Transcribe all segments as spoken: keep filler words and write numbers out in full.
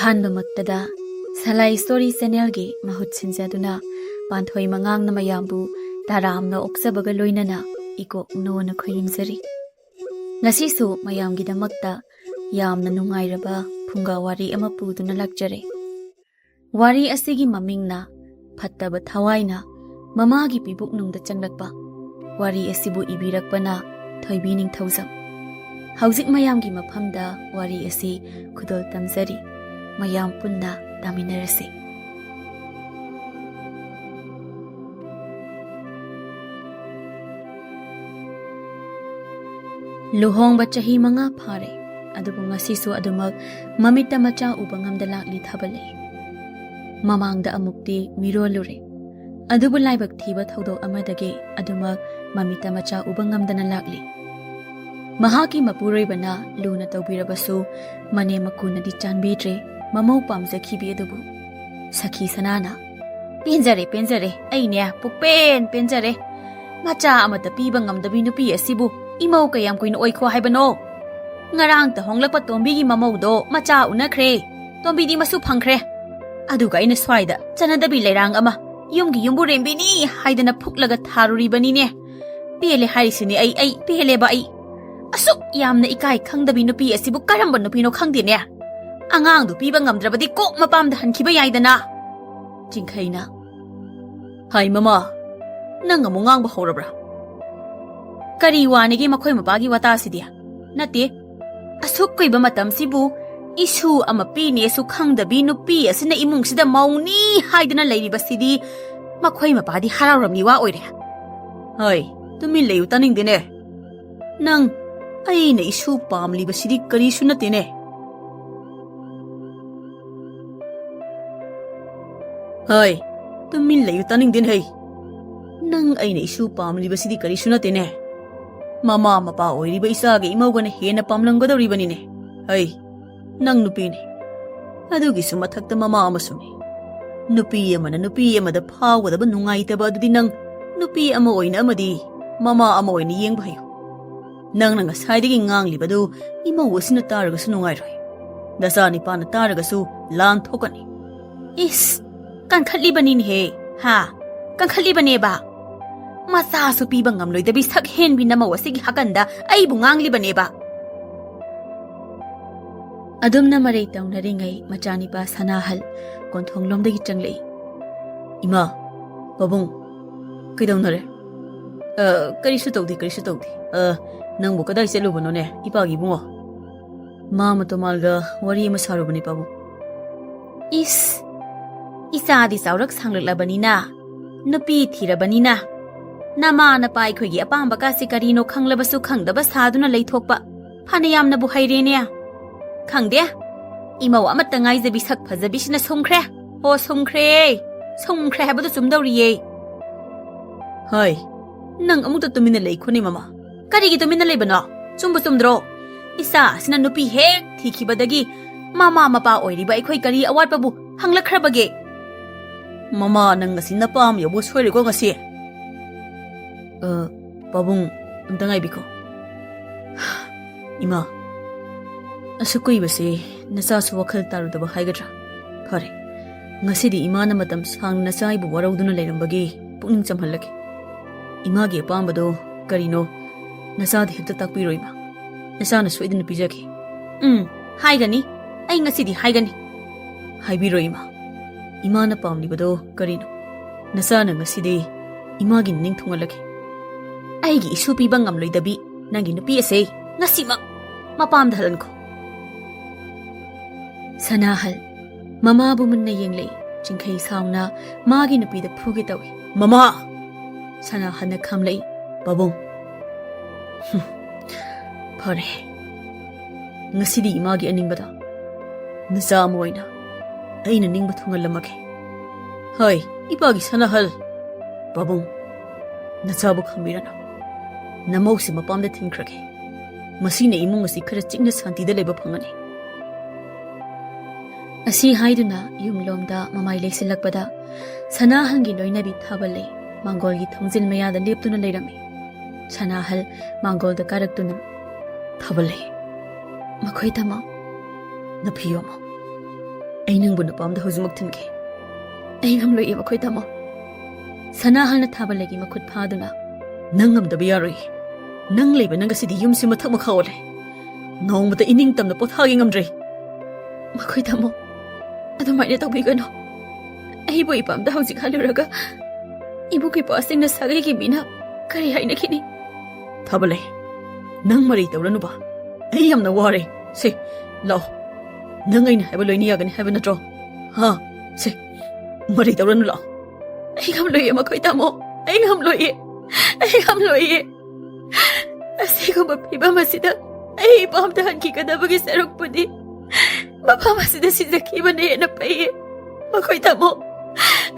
ꯑꯍꯥꯟꯕꯃꯛꯇꯗ ꯁꯂꯥꯏ story ꯆꯦꯅꯦꯜꯒꯤ ꯃꯍꯨꯠ ꯁꯤꯟꯖꯗꯨꯅ ꯄꯥꯟꯊꯣꯏ ꯃꯉꯥꯡꯅ ꯃꯌꯥꯝꯕꯨ ꯇꯔꯥꯝꯅ ꯑꯣꯛꯆꯕꯒ ꯂꯣꯏꯅꯅ ꯏꯀꯣꯛ ꯅꯣꯟꯅ ꯈꯣꯏꯔꯨꯝꯖꯔꯤ꯫ ꯉꯁꯤꯁꯨ ꯃꯌꯥꯝꯒꯤꯗꯃꯛꯇ ꯌꯥꯝꯅ ꯅꯨꯡꯉꯥꯏꯔꯕ ꯐꯨꯡꯒꯥ ꯋꯥꯔꯤ ꯑꯃ ꯄꯨꯗꯨꯅ ꯂꯥꯛꯆꯔꯦ꯫ ꯋꯥꯔꯤ ꯑꯁꯤꯒꯤ ꯃꯃꯤꯡꯅ ꯐꯠꯇꯕ ꯊꯋꯥꯏꯅ ꯃꯃꯥꯒꯤ ꯄꯤꯕꯨꯛꯅꯨꯡꯗ ꯆꯪꯂꯛꯄ꯫ ꯋꯥꯔꯤ ꯑꯁꯤꯕꯨ ꯏꯕꯤꯔꯛꯄꯅ ꯊꯣꯏꯕꯤ ꯅꯤꯡꯊꯧꯖꯝ꯫ ꯍꯧꯖꯤꯛ ꯃꯌꯥꯝꯒꯤ ꯃꯐꯝꯗ ꯋꯥꯔꯤ ꯑꯁꯤ ꯈꯨꯗꯣꯜ ꯇꯝꯖꯔꯤ꯫ ꯃꯌꯥꯝ ꯄꯨꯟꯅ ꯇꯥꯃꯤꯟꯅꯔꯁꯤ꯫ ꯂꯨꯍꯣꯡꯕ ꯆꯍꯤ ꯃꯉꯥ ꯐꯥꯔꯦ, ꯑꯗꯨꯕꯨ ꯉꯁꯤꯁꯨ ꯑꯗꯨꯃꯛ ꯃꯃꯤꯠꯇ ꯃꯆꯥ ꯎꯕ ꯉꯝꯗ ꯂꯥꯛꯂꯤ ꯊꯥꯕꯜꯂꯩ꯫ ꯃꯃꯥꯡꯗ ꯑꯃꯨꯛꯇꯤ ꯃꯤꯔꯣꯜꯂꯨꯔꯦ, ꯑꯗꯨꯕꯨ ꯂꯥꯏꯕꯛ ꯊꯤꯕ ꯊꯧꯗꯣꯛ ꯑꯃꯗꯒꯤ ꯑꯗꯨꯃꯛ ꯃꯃꯤꯠꯇ ꯃꯆꯥ ꯎꯕ ꯉꯝꯗꯅ ꯂꯥꯛꯂꯤ꯫ ꯃꯍꯥꯛꯀꯤ ꯃꯄꯨꯔꯣꯏꯕꯅ ꯂꯨꯅ ꯇꯧꯕꯤꯔꯕꯁꯨ ꯃꯅꯦꯝ ꯃꯀꯨꯅꯗꯤ ꯆꯥꯟꯕꯤꯗ꯭ꯔꯦ ꯃꯃꯧ ꯄꯥꯝꯖꯈꯤꯕꯤ ꯑꯗꯨꯕꯨ꯫ ꯁꯈꯤ ꯁꯅꯥꯅ, "ꯄꯦꯟꯖꯔꯦ, ꯄꯦꯟꯖꯔꯦ, ꯑꯩꯅꯦ ꯄꯨꯛꯄꯦꯟ ꯄꯦꯟꯖꯔꯦ꯫ ꯃꯆꯥ ꯑꯃꯠꯇ ꯄꯤꯕ ꯉꯝꯗꯕꯤ ꯅꯨꯄꯤ ꯑꯁꯤꯕꯨ ꯏꯃꯧ ꯀꯌꯥꯝ ꯀꯨꯏꯅ ꯑꯣꯏꯈꯣ ꯍꯥꯏꯕꯅꯣ? ꯉꯔꯥꯡꯇ ꯍꯣꯡꯂꯛꯄ ꯇꯣꯝꯕꯤꯒꯤ ꯃꯃꯧꯗꯣ ꯃꯆꯥ ꯎꯅꯈ꯭ꯔꯦ꯫ ꯇꯣꯝꯕꯤꯗꯤ ꯃꯁꯨ ꯐꯪꯈ꯭ꯔꯦ꯫ ꯑꯗꯨꯒ ꯑꯩꯅ ꯁ꯭ꯋꯥꯏꯗ ꯆꯠꯅꯗꯕꯤ ꯂꯩꯔꯥꯡ ꯑꯃ, ꯌꯨꯝꯒꯤ ꯌꯨꯝꯕꯨ ꯔꯦꯝꯕꯤꯅꯤ ꯍꯥꯏꯗꯅ ꯐꯨꯛꯂꯒ ꯊꯥꯔꯨꯔꯤꯕꯅꯤꯅꯦ꯫ ꯄꯦꯜꯂꯦ ꯍꯥꯏꯔꯤꯁꯤꯅꯦ ꯑꯩ, ꯑꯩ ꯄꯦꯜꯂꯦꯕ ꯑꯩ꯫ ꯑꯁꯨꯛ ꯌꯥꯝꯅ ꯏꯀꯥꯏ ꯈꯪꯗꯕꯤ ꯅꯨꯄꯤ ꯑꯁꯤꯕꯨ ꯀꯔꯝꯕ ꯅꯨꯄꯤꯅꯣ ꯈꯪꯗꯦꯅꯦ꯫ ꯑꯉꯥꯡꯗꯨ ꯄꯤꯕ ꯉꯝꯗ꯭ꯔꯕꯗꯤ ꯀꯣꯛ ꯃꯄꯥꯝꯗ ꯍꯟꯈꯤꯕ ꯌꯥꯏꯗꯅ꯫" ꯆꯤꯡꯈꯩꯅ, "ꯍꯥꯏ ꯃꯃꯥ, ꯅꯪ ꯑꯃꯨꯛ ꯉꯥꯡꯕ ꯍꯧꯔꯕ꯭ꯔꯥ? ꯀꯔꯤ ꯋꯥꯅꯤꯒꯦ ꯃꯈꯣꯏ ꯃꯄꯥꯒꯤ ꯋꯥꯇꯥꯁꯤꯗꯤ? ꯅꯠꯇꯦ, ꯑꯁꯨꯛ ꯀꯨꯏꯕ ꯃꯇꯝꯁꯤꯕꯨ ꯏꯁꯨ ꯑꯃ ꯄꯤꯅꯦꯁꯨ ꯈꯪꯗꯕꯤ ꯅꯨꯄꯤ ꯑꯁꯤꯅ ꯏꯃꯨꯡꯁꯤꯗ ꯃꯧꯅꯤ ꯍꯥꯏꯗꯅ ꯂꯩꯔꯤꯕꯁꯤꯗꯤ ꯃꯈꯣꯏ ꯃꯄꯥꯗꯤ ꯍꯔꯥꯎꯔꯝꯅꯤ ꯋꯥ ꯑꯣꯏꯔꯦ꯫ ꯍꯣꯏ, ꯇꯨꯃꯤꯟ ꯂꯩꯌꯨ, ꯇꯥꯅꯤꯡꯗꯦꯅꯦ꯫ ꯅꯪ ꯑꯩꯅ ꯏꯁꯨ ꯄꯥꯝꯂꯤꯕꯁꯤꯗꯤ ꯀꯔꯤꯁꯨ ꯅꯠꯇꯦꯅꯦ꯫ ꯍꯩ, ꯇꯨꯃꯤꯟ ꯂꯩꯌꯨ, ꯇꯥꯅꯤꯡꯗꯦꯅꯦ ꯍꯩ꯫ ꯅꯪ ꯑꯩꯅ ꯏꯁꯨ ꯄꯥꯝꯂꯤꯕꯁꯤꯗꯤ ꯀꯔꯤꯁꯨ ꯅꯠꯇꯦꯅꯦ꯫ ꯃꯃꯥ ꯃꯄꯥ ꯑꯣꯏꯔꯤꯕ ꯏꯆꯥꯒ ꯏꯃꯧꯒꯅ ꯍꯦꯟꯅ ꯄꯥꯝꯂꯝꯒꯗꯧꯔꯤꯕꯅꯤꯅꯦ꯫ ꯍꯩ, ꯅꯪ ꯅꯨꯄꯤꯅꯤ꯫ ꯑꯗꯨꯒꯤꯁꯨ ꯃꯊꯛꯇ ꯃꯃꯥ ꯑꯃꯁꯨꯅꯤ꯫ ꯅꯨꯄꯤ ꯑꯃꯅ ꯅꯨꯄꯤ ꯑꯃꯗ ꯐꯥꯎꯒꯗꯕ ꯅꯨꯡꯉꯥꯏꯇꯕ ꯑꯗꯨꯗꯤ ꯅꯪ ꯅꯨꯄꯤ ꯑꯃ ꯑꯣꯏꯅ ꯑꯃꯗꯤ ꯃꯃꯥ ꯑꯃ ꯑꯣꯏꯅ ꯌꯦꯡꯕ ꯍꯩꯌꯨ꯫ ꯅꯪꯅ ꯉꯁꯥꯏꯗꯒꯤ ꯉꯥꯡꯂꯤꯕꯗꯨ ꯏꯃꯧ ꯑꯁꯤꯅ ꯇꯥꯔꯒꯁꯨ ꯅꯨꯡꯉꯥꯏꯔꯣꯏ꯫ ꯅꯆꯥ ꯅꯤꯄꯥꯅ ꯇꯥꯔꯒꯁꯨ ꯂꯥꯟ ꯊꯣꯛꯀꯅꯤ꯫ ꯏꯁ, ꯀꯟꯈꯠꯂꯤꯕꯅꯤꯅꯦꯍꯦ꯫ ꯍꯥ? ꯀꯟꯈꯠꯂꯤꯕꯅꯦꯕ꯫ ꯃꯆꯥꯁꯨ ꯄꯤꯕ ꯉꯝꯂꯣꯏꯗꯕꯤ ꯁꯛ ꯍꯦꯟꯕꯤ ꯅꯃꯧ ꯑꯁꯤꯒꯤ ꯍꯥꯀꯟꯗ ꯑꯩꯕꯨ ꯉꯥꯡꯂꯤꯕꯅꯦꯕ꯫ ꯑꯗꯨꯝꯅ ꯃꯔꯩ ꯇꯧꯅꯔꯤꯉꯩ ꯃꯆꯥꯅꯤꯄꯥ ꯁꯅꯥꯍꯜ ꯀꯣꯟꯊꯣꯡꯂꯣꯝꯗꯒꯤ ꯆꯪꯂꯛꯏ꯫ "ꯏꯃꯥ, ꯄꯥꯕꯨꯡ, ꯀꯩꯗꯧꯅꯔꯦ?" "ꯑ, ꯀꯔꯤꯁꯨ ꯇꯧꯗꯦ, ꯀꯔꯤꯁꯨ ꯇꯧꯗꯦ꯫ ꯑ, ꯅꯪꯕꯨ ꯀꯗꯥꯏ ꯆꯠꯂꯨꯕꯅꯣꯅꯦ, ꯏꯄꯥꯒꯤ ꯏꯕꯨꯡꯉꯣ?" ꯃꯥ ꯃꯇꯣꯃꯥꯜꯒ ꯋꯥꯔꯤ ꯑꯃ ꯁꯥꯔꯨꯕꯅꯦ, ꯄꯥꯕꯨꯡ꯫ ꯏꯁ, ꯏꯆꯥꯗꯤ ꯆꯥꯎꯔꯛ ꯁꯥꯡꯂꯛꯂꯕꯅꯤꯅ, ꯅꯨꯄꯤ ꯊꯤꯔꯕꯅꯤꯅ, ꯅꯃꯥ ꯅꯄꯥ ꯑꯩꯈꯣꯏꯒꯤ ꯑꯄꯥꯝꯕ ꯀꯥꯁꯤ ꯀꯔꯤꯅꯣ ꯈꯪꯂꯕꯁꯨ ꯈꯪꯗꯕ ꯁꯥꯗꯨꯅ ꯂꯩꯊꯣꯛꯄ꯫ ꯐꯅ ꯌꯥꯝꯅꯕꯨ ꯍꯩꯔꯦꯅꯦ꯫ ꯈꯪꯗꯦ, ꯏꯃꯧ ꯑꯃꯠꯇ ꯉꯥꯏꯖꯕꯤ ꯁꯛ ꯐꯖꯕꯤꯁꯤꯅ ꯁꯨꯝꯈ꯭ꯔꯦ꯫ ꯑꯣ, ꯁꯨꯝꯈ꯭ꯔꯦ꯫ ꯁꯨꯝꯈ꯭ꯔꯦ ꯍꯥꯏꯕꯗꯨ ꯆꯨꯝꯗꯧꯔꯤꯌꯦ꯫ ꯍꯣꯏ, ꯅꯪ ꯑꯃꯨꯛꯇ ꯇꯨꯃꯤꯟꯅ ꯂꯩꯈꯣꯅꯦ, ꯃꯃꯥ꯫ ꯀꯔꯤꯒꯤ ꯇꯨꯃꯤꯟꯅ ꯂꯩꯕꯅꯣ? ꯆꯨꯝꯕꯨ ꯆꯨꯝꯗ꯭ꯔꯣ? ꯏꯆꯥ ꯑꯁꯤꯅ ꯅꯨꯄꯤ ꯍꯦꯛ ꯊꯤꯈꯤꯕꯗꯒꯤ ꯃꯃꯥ ꯃꯄꯥ ꯑꯣꯏꯔꯤꯕ ꯑꯩꯈꯣꯏ ꯀꯔꯤ ꯑꯋꯥꯠꯄꯕꯨ ꯍꯪꯂꯛꯈ꯭ꯔꯕꯒꯦ? ꯃꯃꯥ, ꯅꯪ ꯉꯁꯤ ꯅꯄꯥꯝ ꯌꯧꯕ ꯁꯣꯏꯔꯦꯀꯣ ꯉꯁꯤ꯫ ꯑ, ꯄꯥꯕꯨꯡ, ꯑꯝꯇ ꯉꯥꯏꯕꯤꯈꯣ꯫ ꯏꯃꯥ, ꯑꯁꯨꯛ ꯀꯨꯏꯕꯁꯦ ꯅꯆꯥꯁꯨ ꯋꯥꯈꯜ ꯇꯥꯔꯨꯗꯕ ꯍꯥꯏꯒꯗ꯭ꯔꯥ? ꯐꯔꯦ, ꯉꯁꯤꯗꯤ ꯏꯃꯥꯅ ꯃꯇꯝ ꯁꯥꯡꯅ ꯅꯆꯥ ꯑꯩꯕꯨ ꯋꯥꯔꯧꯗꯨꯅ ꯂꯩꯔꯝꯕꯒꯤ ꯄꯨꯛꯅꯤꯡ ꯆꯝꯍꯜꯂꯒꯦ꯫ ꯏꯃꯥꯒꯤ ꯑꯄꯥꯝꯕꯗꯣ ꯀꯔꯤꯅꯣ, ꯅꯆꯥꯗ ꯍꯦꯛꯇ ꯇꯥꯛꯄꯤꯔꯣ, ꯏꯃꯥ꯫ ꯅꯆꯥꯅ ꯁꯣꯏꯗꯅ ꯄꯤꯖꯒꯦ꯫ ꯎꯝ, ꯍꯥꯏꯒꯅꯤ꯫ ꯑꯩ ꯉꯁꯤꯗꯤ ꯍꯥꯏꯒꯅꯤ꯫ ꯍꯥꯏꯕꯤꯔꯣ, ꯏꯃꯥ꯫ ꯏꯃꯥꯅ ꯄꯥꯝꯂꯤꯕꯗꯣ ꯀꯔꯤꯅꯣ? ꯅꯆꯥꯅ ꯉꯁꯤꯗꯤ ꯏꯃꯥꯒꯤ ꯅꯤꯡ ꯊꯨꯡꯍꯜꯂꯒꯦ꯫ ꯑꯩꯒꯤ ꯏꯁꯨ ꯄꯤꯕ ꯉꯝꯂꯣꯏꯗꯕꯤ ꯅꯪꯒꯤ ꯅꯨꯄꯤ ꯑꯁꯦ ꯉꯁꯤꯃꯛ ꯃꯄꯥꯝꯗ ꯍꯜꯍꯟꯈꯣ꯫ ꯁꯅꯥꯍꯜ ꯃꯃꯥꯕꯨ ꯃꯨꯟꯅ ꯌꯦꯡꯂꯛꯏ꯫ ꯆꯤꯡꯈꯩ ꯁꯥꯎꯅ ꯃꯥꯒꯤ ꯅꯨꯄꯤꯗ ꯐꯨꯒꯦ ꯇꯧꯏ꯫ "ꯃꯃꯥ!" ꯁꯅꯥꯍꯜꯅ ꯈꯥꯝꯂꯛꯏ꯫ "ꯄꯥꯕꯨꯡ, ꯍꯨꯝ, ꯐꯔꯦ꯫ ꯉꯁꯤꯗꯤ ꯏꯃꯥꯒꯤ ꯑꯅꯤꯡꯕꯗ ꯅꯆꯥ ꯑꯃ ꯑꯣꯏꯅ ꯑꯩꯅ ꯅꯤꯡꯕ ꯊꯨꯡꯍꯜꯂꯝꯃꯒꯦ꯫ ꯍꯣꯏ, ꯏꯄꯥꯒꯤ ꯁꯅꯥꯍꯜ꯫ ꯄꯥꯕꯨꯡ, ꯅꯆꯥꯕꯨ ꯈꯪꯕꯤꯔꯅꯨ꯫ ꯅꯃꯧꯁꯤ ꯃꯄꯥꯝꯗ ꯊꯤꯟꯈ꯭ꯔꯒꯦ꯫ ꯃꯁꯤꯅ ꯏꯃꯨꯡ ꯑꯁꯤ ꯈꯔ ꯆꯤꯛꯅ ꯁꯥꯟꯇꯤꯗ ꯂꯩꯕ ꯐꯪꯒꯅꯤ꯫" ꯑꯁꯤ ꯍꯥꯏꯗꯨꯅ ꯌꯨꯝꯂꯣꯝꯗ ꯃꯃꯥꯏ ꯂꯩꯁꯤꯜꯂꯛꯄꯗ ꯁꯅꯥꯍꯜꯒꯤ ꯂꯣꯏꯅꯕꯤ ꯊꯥꯕꯜꯂꯩ ꯃꯥꯡꯒꯣꯜꯒꯤ ꯊꯣꯡꯖꯤꯜ ꯃꯌꯥꯗ ꯂꯦꯞꯇꯨꯅ ꯂꯩꯔꯝꯃꯤ꯫ ꯁꯅꯥꯍꯜ ꯃꯥꯡꯒꯣꯜꯗ ꯀꯥꯔꯛꯇꯨꯅ, "ꯊꯥꯕꯜꯂꯩ, ꯃꯈꯣꯏ ꯇꯃꯛ ꯅꯐꯤ ꯌꯣꯝꯃꯣ꯫ ꯑꯩ ꯅꯪꯕꯨ ꯅꯨꯄꯥ ꯑꯝꯗ ꯍꯧꯖꯤꯛꯃꯛ ꯊꯤꯟꯒꯦ꯫ ꯑꯩ ꯉꯝꯂꯣꯏꯌꯦ ꯃꯈꯣꯏ ꯇꯥꯃꯣ꯫ ꯁꯅꯥꯍꯜꯅ ꯊꯥꯕꯂꯩꯒꯤ ꯃꯈꯨꯠ ꯐꯥꯗꯨꯅ, "ꯅꯪ ꯉꯝꯗꯕ ꯌꯥꯔꯣꯏꯌꯦ꯫ ꯅꯪ ꯂꯩꯕꯅ ꯉꯁꯤꯗꯤ ꯌꯨꯝꯁꯤ ꯃꯊꯛ ꯃꯈꯥ ꯑꯣꯜꯂꯦ꯫ ꯅꯣꯡꯃꯇ ꯏꯅꯤꯡ ꯇꯝꯅ ꯄꯣꯊꯥꯒꯦ ꯉꯝꯗ꯭ꯔꯦ꯫ ꯃꯈꯣꯏ ꯇꯥꯃꯣ, ꯑꯗꯨꯃꯥꯏꯅ ꯇꯧꯕꯤꯒꯅꯨ꯫ ꯑꯩꯕꯨ ꯏꯄꯥꯝꯗ ꯍꯧꯖꯤꯛ ꯍꯜꯂꯨꯔꯒ ꯏꯕꯨꯡ ꯏꯄ꯭ꯋꯥꯁꯤꯡꯅ ꯁꯥꯒꯩꯒꯤ ꯃꯤꯅ ꯀꯔꯤ ꯍꯥꯏꯅꯈꯤꯅꯤ?" ꯊꯥꯕꯂꯩ, ꯅꯪ ꯃꯔꯩ ꯇꯧꯔꯅꯨꯕ꯫ ꯑꯩ ꯌꯥꯝꯅ ꯋꯥꯔꯦ꯫ ꯁꯦ, ꯂꯥꯛꯑꯣ꯫ ꯅꯪ ꯑꯩꯅ ꯍꯥꯏꯕ ꯂꯣꯏꯅ ꯌꯥꯒꯅꯤ ꯍꯥꯏꯕ ꯅꯠꯇ꯭ꯔꯣ? ꯍꯥ? ꯁꯦ, ꯃꯔꯩ ꯇꯧꯔꯅꯨ, ꯂꯥꯛꯑꯣ꯫ ꯑꯩ ꯉꯝꯂꯣꯏꯌꯦ ꯃꯈꯣꯏ ꯇꯥꯃꯣ꯫ ꯑꯩ ꯉꯝꯂꯣꯏꯌꯦ꯫ ꯑꯩ ꯉꯝꯂꯣꯏꯌꯦ꯫ ꯑꯁꯤꯒꯨꯝꯕ ꯐꯤꯕꯝ ꯑꯁꯤꯗ ꯑꯩ ꯏꯄꯥꯝꯗ ꯍꯟꯈꯤꯒꯗꯕꯒꯤ ꯁꯔꯨꯛꯄꯨꯗꯤ ꯃꯐꯝ ꯑꯁꯤꯗ ꯁꯤꯖꯈꯤꯕꯅ ꯍꯦꯟꯅ ꯐꯩꯌꯦ꯫ ꯃꯈꯣꯏ ꯇꯥꯃꯣ,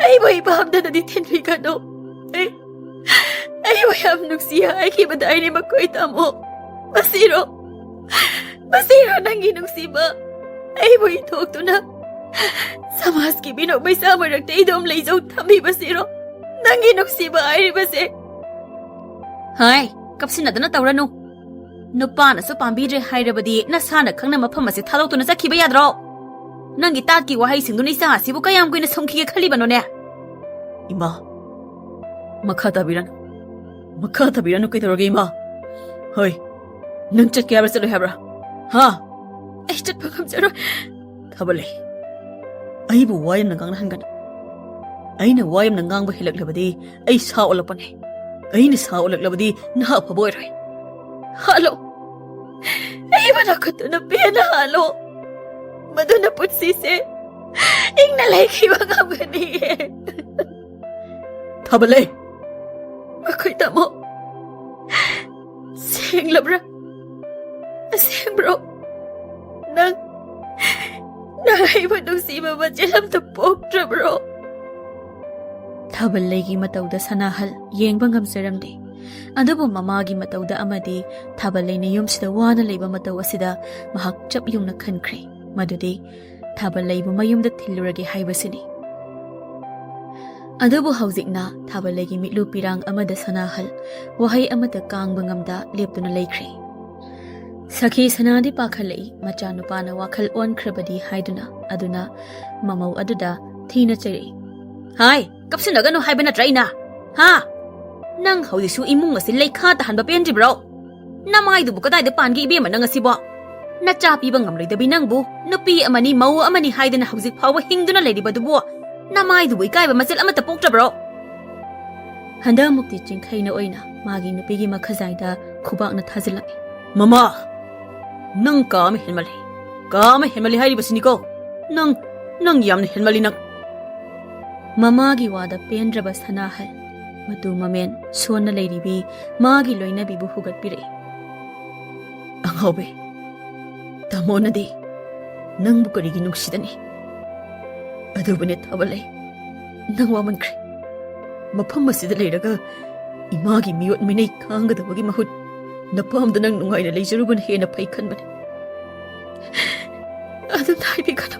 ꯑꯩꯕꯨ ꯏꯄꯥꯝꯗꯗꯤ ꯊꯤꯟꯕꯤꯒꯅꯨ꯫ ꯑꯩ, ꯑꯩꯕꯨ ꯌꯥꯝ ꯅꯨꯡꯁꯤ ꯍꯥꯏꯈꯤꯕꯗꯥꯏꯅꯦ ꯃꯈꯣꯏ ꯇꯥꯃꯣ? ꯃꯁꯤꯔꯣ? ꯃꯁꯤꯔꯣ ꯅꯪꯒꯤ ꯅꯨꯡꯁꯤꯕ? ꯑꯩꯕꯨ ꯏꯊꯣꯛꯇꯨꯅ ꯁꯃꯥꯖꯀꯤ ꯃꯤꯅꯣꯛ ꯃꯩꯁꯥ ꯃꯔꯛꯇ ꯏꯗꯣꯝ ꯂꯩꯖꯧ ꯊꯝꯕꯤꯕꯁꯤꯔꯣ ꯅꯪꯒꯤ ꯅꯨꯡꯁꯤꯕ ꯍꯥꯏꯔꯤꯕꯁꯦ? ꯍꯥꯏ, ꯀꯞꯁꯤꯟꯅꯗꯅ ꯇꯧꯔꯅꯨ꯫ ꯅꯨꯄꯥꯅꯁꯨ ꯄꯥꯝꯕꯤꯗ꯭ꯔꯦ ꯍꯥꯏꯔꯕꯗꯤ ꯅꯁꯥꯅ ꯈꯪꯅ ꯃꯐꯝ ꯑꯁꯤ ꯊꯥꯗꯣꯛꯇꯨꯅ ꯆꯠꯈꯤꯕ ꯌꯥꯗ꯭ꯔꯣ? ꯅꯪꯒꯤ ꯇꯥꯠꯀꯤ ꯋꯥꯍꯩꯁꯤꯡꯗꯨꯅ ꯏꯆꯥ ꯑꯁꯤꯕꯨ ꯀꯌꯥꯝ ꯀꯨꯏꯅ ꯁꯨꯝꯈꯤꯒꯦ ꯈꯜꯂꯤꯕꯅꯣꯅꯦ? ꯏꯃꯥ, ꯃꯈꯥ ꯇꯥꯕꯤꯔꯅꯨ꯫ ꯃꯈꯥ ꯇꯥꯕꯤꯔꯅꯨ, ꯀꯩꯗꯧꯔꯒꯦ ꯏꯃꯥ? ꯍꯣꯏ, ꯅꯪ ꯆꯠꯀꯦ ꯍꯥꯏꯕ꯭ꯔꯥ ꯆꯠꯂꯣꯏ ꯍꯥꯏꯕ꯭ꯔꯥ? ꯍꯥ? ꯑꯩ ꯆꯠꯄ ꯉꯝꯖꯔꯣꯏ꯫ ꯊꯥꯕꯂꯩ, ꯑꯩꯕꯨ ꯋꯥ ꯌꯥꯝꯅ ꯉꯥꯡꯅꯍꯟꯒꯅꯨ꯫ ꯑꯩꯅ ꯋꯥ ꯌꯥꯝꯅ ꯉꯥꯡꯕ ꯍꯦꯜꯂꯛꯂꯕꯗꯤ ꯑꯩ ꯁꯥ ꯑꯣꯜꯂꯛꯄꯅꯦ꯫ ꯑꯩꯅ ꯁꯥ ꯑꯣꯜꯂꯛꯂꯕꯗꯤ ꯅꯍꯥ ꯑꯐꯕ ꯑꯣꯏꯔꯣꯏ꯫ ꯍꯥꯠꯂꯣ꯫ ꯑꯩꯕꯨ ꯅꯈꯨꯠꯇꯨꯅ ꯄꯦꯟꯅ ꯍꯥꯠꯂꯣ꯫ ꯃꯗꯨꯅ ꯄꯨꯟꯁꯤꯁꯦ ꯏꯪꯅ ꯂꯩꯈꯤꯕ ꯉꯝꯒꯅꯤꯌꯦ꯫ ꯊꯥꯕꯂꯩ! ꯃꯈꯣꯏ ꯇꯥꯃꯣ, ꯁꯦꯡꯂꯕ꯭ꯔꯥ? ꯑꯁꯦꯡꯕ꯭ꯔꯣ? ꯅꯪ, ꯅꯪ ꯑꯩꯕꯨ ꯅꯨꯡꯁꯤꯕ ꯃꯆꯦꯠ ꯑꯝꯇ ꯄꯣꯛꯇ꯭ꯔꯕ꯭ꯔꯣ? ꯊꯥꯕꯂꯩꯒꯤ ꯃꯇꯧꯗ ꯁꯅꯥꯍꯜ ꯌꯦꯡꯕ ꯉꯝꯖꯔꯝꯗꯦ꯫ ꯑꯗꯨꯕꯨ ꯃꯃꯥꯒꯤ ꯃꯇꯧꯗ ꯑꯃꯗꯤ ꯊꯥꯕꯂꯩꯅ ꯌꯨꯝꯁꯤꯗ ꯋꯥꯅ ꯂꯩꯕ ꯃꯇꯧ ꯑꯁꯤꯗ ꯃꯍꯥꯛ ꯆꯞ ꯌꯨꯡꯅ ꯈꯟꯈ꯭ꯔꯦ꯫ ꯃꯗꯨꯗꯤ ꯊꯥꯕꯂꯩꯕꯨ ꯃꯌꯨꯝꯗ ꯊꯤꯜꯂꯨꯔꯒꯦ ꯍꯥꯏꯕꯁꯤꯅꯤ꯫ ꯑꯗꯨꯕꯨ ꯍꯧꯖꯤꯛꯅ ꯊꯥꯕꯂꯩꯒꯤ ꯃꯤꯠꯂꯨ ꯄꯤꯔꯥꯡ ꯑꯃꯗ ꯁꯅꯥꯍꯜ ꯋꯥꯍꯩ ꯑꯃꯠꯇ ꯀꯥꯡꯕ ꯉꯝꯗ ꯂꯦꯞꯇꯨꯅ ꯂꯩꯈ꯭ꯔꯦ꯫ ꯁꯈꯤ ꯁꯅꯥꯗꯤ ꯄꯥꯈꯠꯂꯛꯏ, ꯃꯆꯥꯅꯨꯄꯥꯅ ꯋꯥꯈꯜ ꯑꯣꯟꯈ꯭ꯔꯕꯗꯤ ꯍꯥꯏꯗꯨꯅ꯫ ꯑꯗꯨꯅ ꯃꯃꯧ ꯑꯗꯨꯗ ꯊꯤꯅ ꯆꯩꯔꯛꯏ꯫ "ꯍꯥꯏ, ꯀꯞꯁꯤꯟꯅꯒꯅꯨ ꯍꯥꯏꯕ ꯅꯠꯇ꯭ꯔꯥ ꯑꯩꯅ? ꯍꯥ? ꯅꯪ ꯍꯧꯖꯤꯛꯁꯨ ꯏꯃꯨꯡ ꯑꯁꯤ ꯂꯩꯈꯥ ꯇꯥꯍꯟꯕ ꯄꯦꯟꯗ꯭ꯔꯤꯕ꯭ꯔꯣ? ꯅꯃꯥꯏꯗꯨꯕꯨ ꯀꯗꯥꯏꯗ ꯄꯥꯟꯒꯦ ꯏꯕꯦꯝꯃ ꯅꯪ ꯑꯁꯤꯕꯣ? ꯅꯆꯥ ꯄꯤꯕ ꯉꯝꯂꯣꯏꯗꯕꯤ ꯅꯪꯕꯨ ꯅꯨꯄꯤ ꯑꯃꯅꯤ ꯃꯧ ꯑꯃꯅꯤ ꯍꯥꯏꯗꯅ ꯍꯧꯖꯤꯛ ꯐꯥꯎꯕ ꯍꯤꯡꯗꯨꯅ ꯂꯩꯔꯤꯕꯗꯨꯕꯨ ꯅꯃꯥꯏꯗꯨꯕꯨ ꯏꯀꯥꯏꯕ ꯃꯆꯦꯠ ꯑꯃꯠꯇ ꯄꯣꯛꯇ꯭ꯔꯕ꯭ꯔꯣ?" ꯍꯟꯗꯛꯃꯨꯛꯇꯤ ꯆꯤꯡꯈꯩꯅ ꯑꯣꯏꯅ ꯃꯥꯒꯤ ꯅꯨꯄꯤꯒꯤ ꯃꯈꯖꯥꯏꯗ ꯈꯨꯕꯥꯛꯅ ꯊꯥꯖꯤꯜꯂꯛꯏ꯫ "ꯃꯃꯥ, ꯅꯪ ꯀꯥ ꯑꯃ ꯍꯦꯟꯃꯜꯂꯤ꯫ ꯀꯥ ꯑꯃ ꯍꯦꯟꯃꯜꯂꯤ ꯍꯥꯏꯔꯤꯕꯁꯤꯅꯤꯀꯣ꯫ ꯅꯪ, ꯅꯪ ꯌꯥꯝꯅ ꯍꯦꯟꯃꯜꯂꯤ ꯅꯪ꯫" ꯃꯃꯥꯒꯤ ꯋꯥꯗ ꯄꯦꯟꯗ꯭ꯔꯕ ꯁꯅꯥꯍꯜ ꯃꯇꯨ ꯃꯃꯦꯟ ꯁꯣꯟꯅ ꯂꯩꯔꯤꯕꯤ ꯃꯥꯒꯤ ꯂꯣꯏꯅꯕꯤꯕꯨ ꯍꯨꯒꯠꯄꯤꯔꯛꯏ꯫ "ꯑꯉꯥꯎꯕꯤ, ꯇꯥꯃꯣꯅꯗꯤ ꯅꯪꯕꯨ ꯀꯔꯤꯒꯤ ꯅꯨꯡꯁꯤꯗꯅꯤ? ꯑꯗꯨꯕꯨꯅꯦ ꯊꯥꯕ ꯂꯩ, ꯅꯪ ꯋꯥꯃꯟꯈ꯭ꯔꯦ꯫ ꯃꯐꯝ ꯑꯁꯤꯗ ꯂꯩꯔꯒ ꯏꯃꯥꯒꯤ ꯃꯤꯑꯣꯠ ꯃꯤꯅꯩ ꯈꯥꯡꯒꯗꯕꯒꯤ ꯃꯍꯨꯠ ꯅꯄꯥꯝꯗ ꯅꯪ ꯅꯨꯡꯉꯥꯏꯅ ꯂꯩꯖꯔꯨꯕꯅ ꯍꯦꯟꯅ ꯐꯩ ꯈꯟꯕꯅꯤ꯫" "ꯑꯗꯨꯝꯅ ꯍꯥꯏꯕꯤꯒꯅꯨ,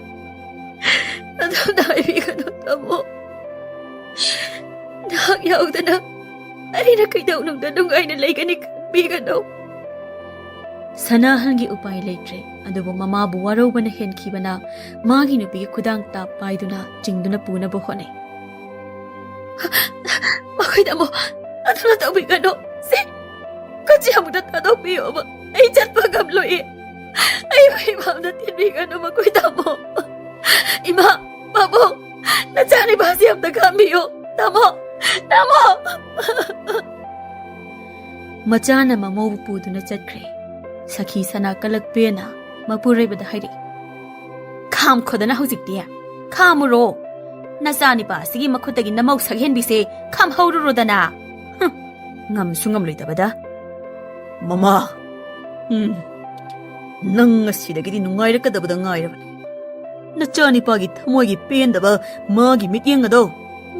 ꯑꯗꯨꯝꯅ ꯍꯥꯏꯕꯤꯒꯅꯨ ꯇꯥꯃꯣ꯫ ꯅꯍꯥꯛ ꯌꯥꯎꯗꯅ ꯑꯩꯅ ꯀꯩꯗꯧꯅꯨꯡꯗ ꯅꯨꯡꯉꯥꯏꯅ ꯂꯩꯒꯅꯤ ꯈꯟꯕꯤꯒꯅꯨ꯫" ꯁꯅꯥꯍꯟꯒꯤ ꯎꯄꯥꯏ ꯂꯩꯇ꯭ꯔꯦ, ꯑꯗꯨꯕꯨ ꯃꯃꯥꯕꯨ ꯋꯥꯔꯧꯕꯅ ꯍꯦꯟꯈꯤꯕꯅ ꯃꯥꯒꯤ ꯅꯨꯄꯤꯒꯤ ꯈꯨꯗꯥꯡ ꯇꯥꯞ ꯄꯥꯏꯗꯨꯅ ꯆꯤꯡꯗꯨꯅ ꯄꯨꯅꯕ ꯍꯣꯠꯅꯩ꯫ "ꯃꯈꯣꯏꯗ ꯑꯃꯨꯛ ꯑꯗꯨꯅ ꯇꯧꯕꯤꯒꯅꯨ꯫ ꯁꯤ ꯈꯨꯠꯁꯤ ꯑꯃꯨꯛꯇ ꯊꯥꯗꯣꯛꯄꯤꯌꯣꯕ꯫ ꯑꯩ ꯆꯠꯄ ꯉꯝꯂꯣꯏꯌꯦ꯫ ꯑꯩꯕꯨ ꯏꯃꯥꯝꯗ ꯊꯤꯟꯕꯤꯒꯅꯨ ꯃꯈꯣꯏ ꯇꯥꯃꯣ꯫ ꯏꯃꯥ, ꯄꯥꯕꯨꯡ, ꯅꯆꯥꯅꯤꯄꯥꯁꯤ ꯑꯝꯇ ꯈꯥꯝꯕꯤꯌꯨ꯫ ꯇꯥꯃꯣ, ꯇꯥꯃꯣ!" ꯃꯆꯥꯅ ꯃꯃꯧꯕꯨ ꯄꯨꯗꯨꯅ ꯆꯠꯈ꯭ꯔꯦ꯫ ꯁꯈꯤ ꯁꯅꯥ ꯀꯂꯛꯄꯦꯅ ꯃꯄꯨꯔꯣꯏꯕꯗ ꯍꯥꯏꯔꯛꯏ, "ꯈꯥꯝꯈꯣꯗꯅ ꯍꯧꯖꯤꯛꯇꯤ, ꯈꯥꯝꯃꯨꯔꯣ꯫ ꯅꯆꯥꯅꯤꯄꯥ ꯑꯁꯤꯒꯤ ꯃꯈꯨꯠꯇꯒꯤ ꯅꯃꯧ ꯁꯛꯍꯦꯟꯕꯤꯁꯦ ꯈꯥꯝꯍꯧꯔꯨꯔꯣꯗꯅ꯫ ꯍꯨꯝ, ꯉꯝꯁꯨ ꯉꯝꯂꯣꯏꯗꯕꯗ꯫" "ꯃꯃꯥ, ꯎꯝ, ꯅꯪ ꯉꯁꯤꯗꯒꯤꯗꯤ ꯅꯨꯡꯉꯥꯏꯔꯛꯀꯗꯕꯗ ꯉꯥꯏꯔꯕꯅꯤ꯫ ꯅꯆꯥꯅꯤꯄꯥꯒꯤ ꯊꯃꯣꯏꯒꯤ ꯄꯦꯟꯗꯕ ꯃꯥꯒꯤ ꯃꯤꯠꯌꯦꯡ ꯑꯗꯣ,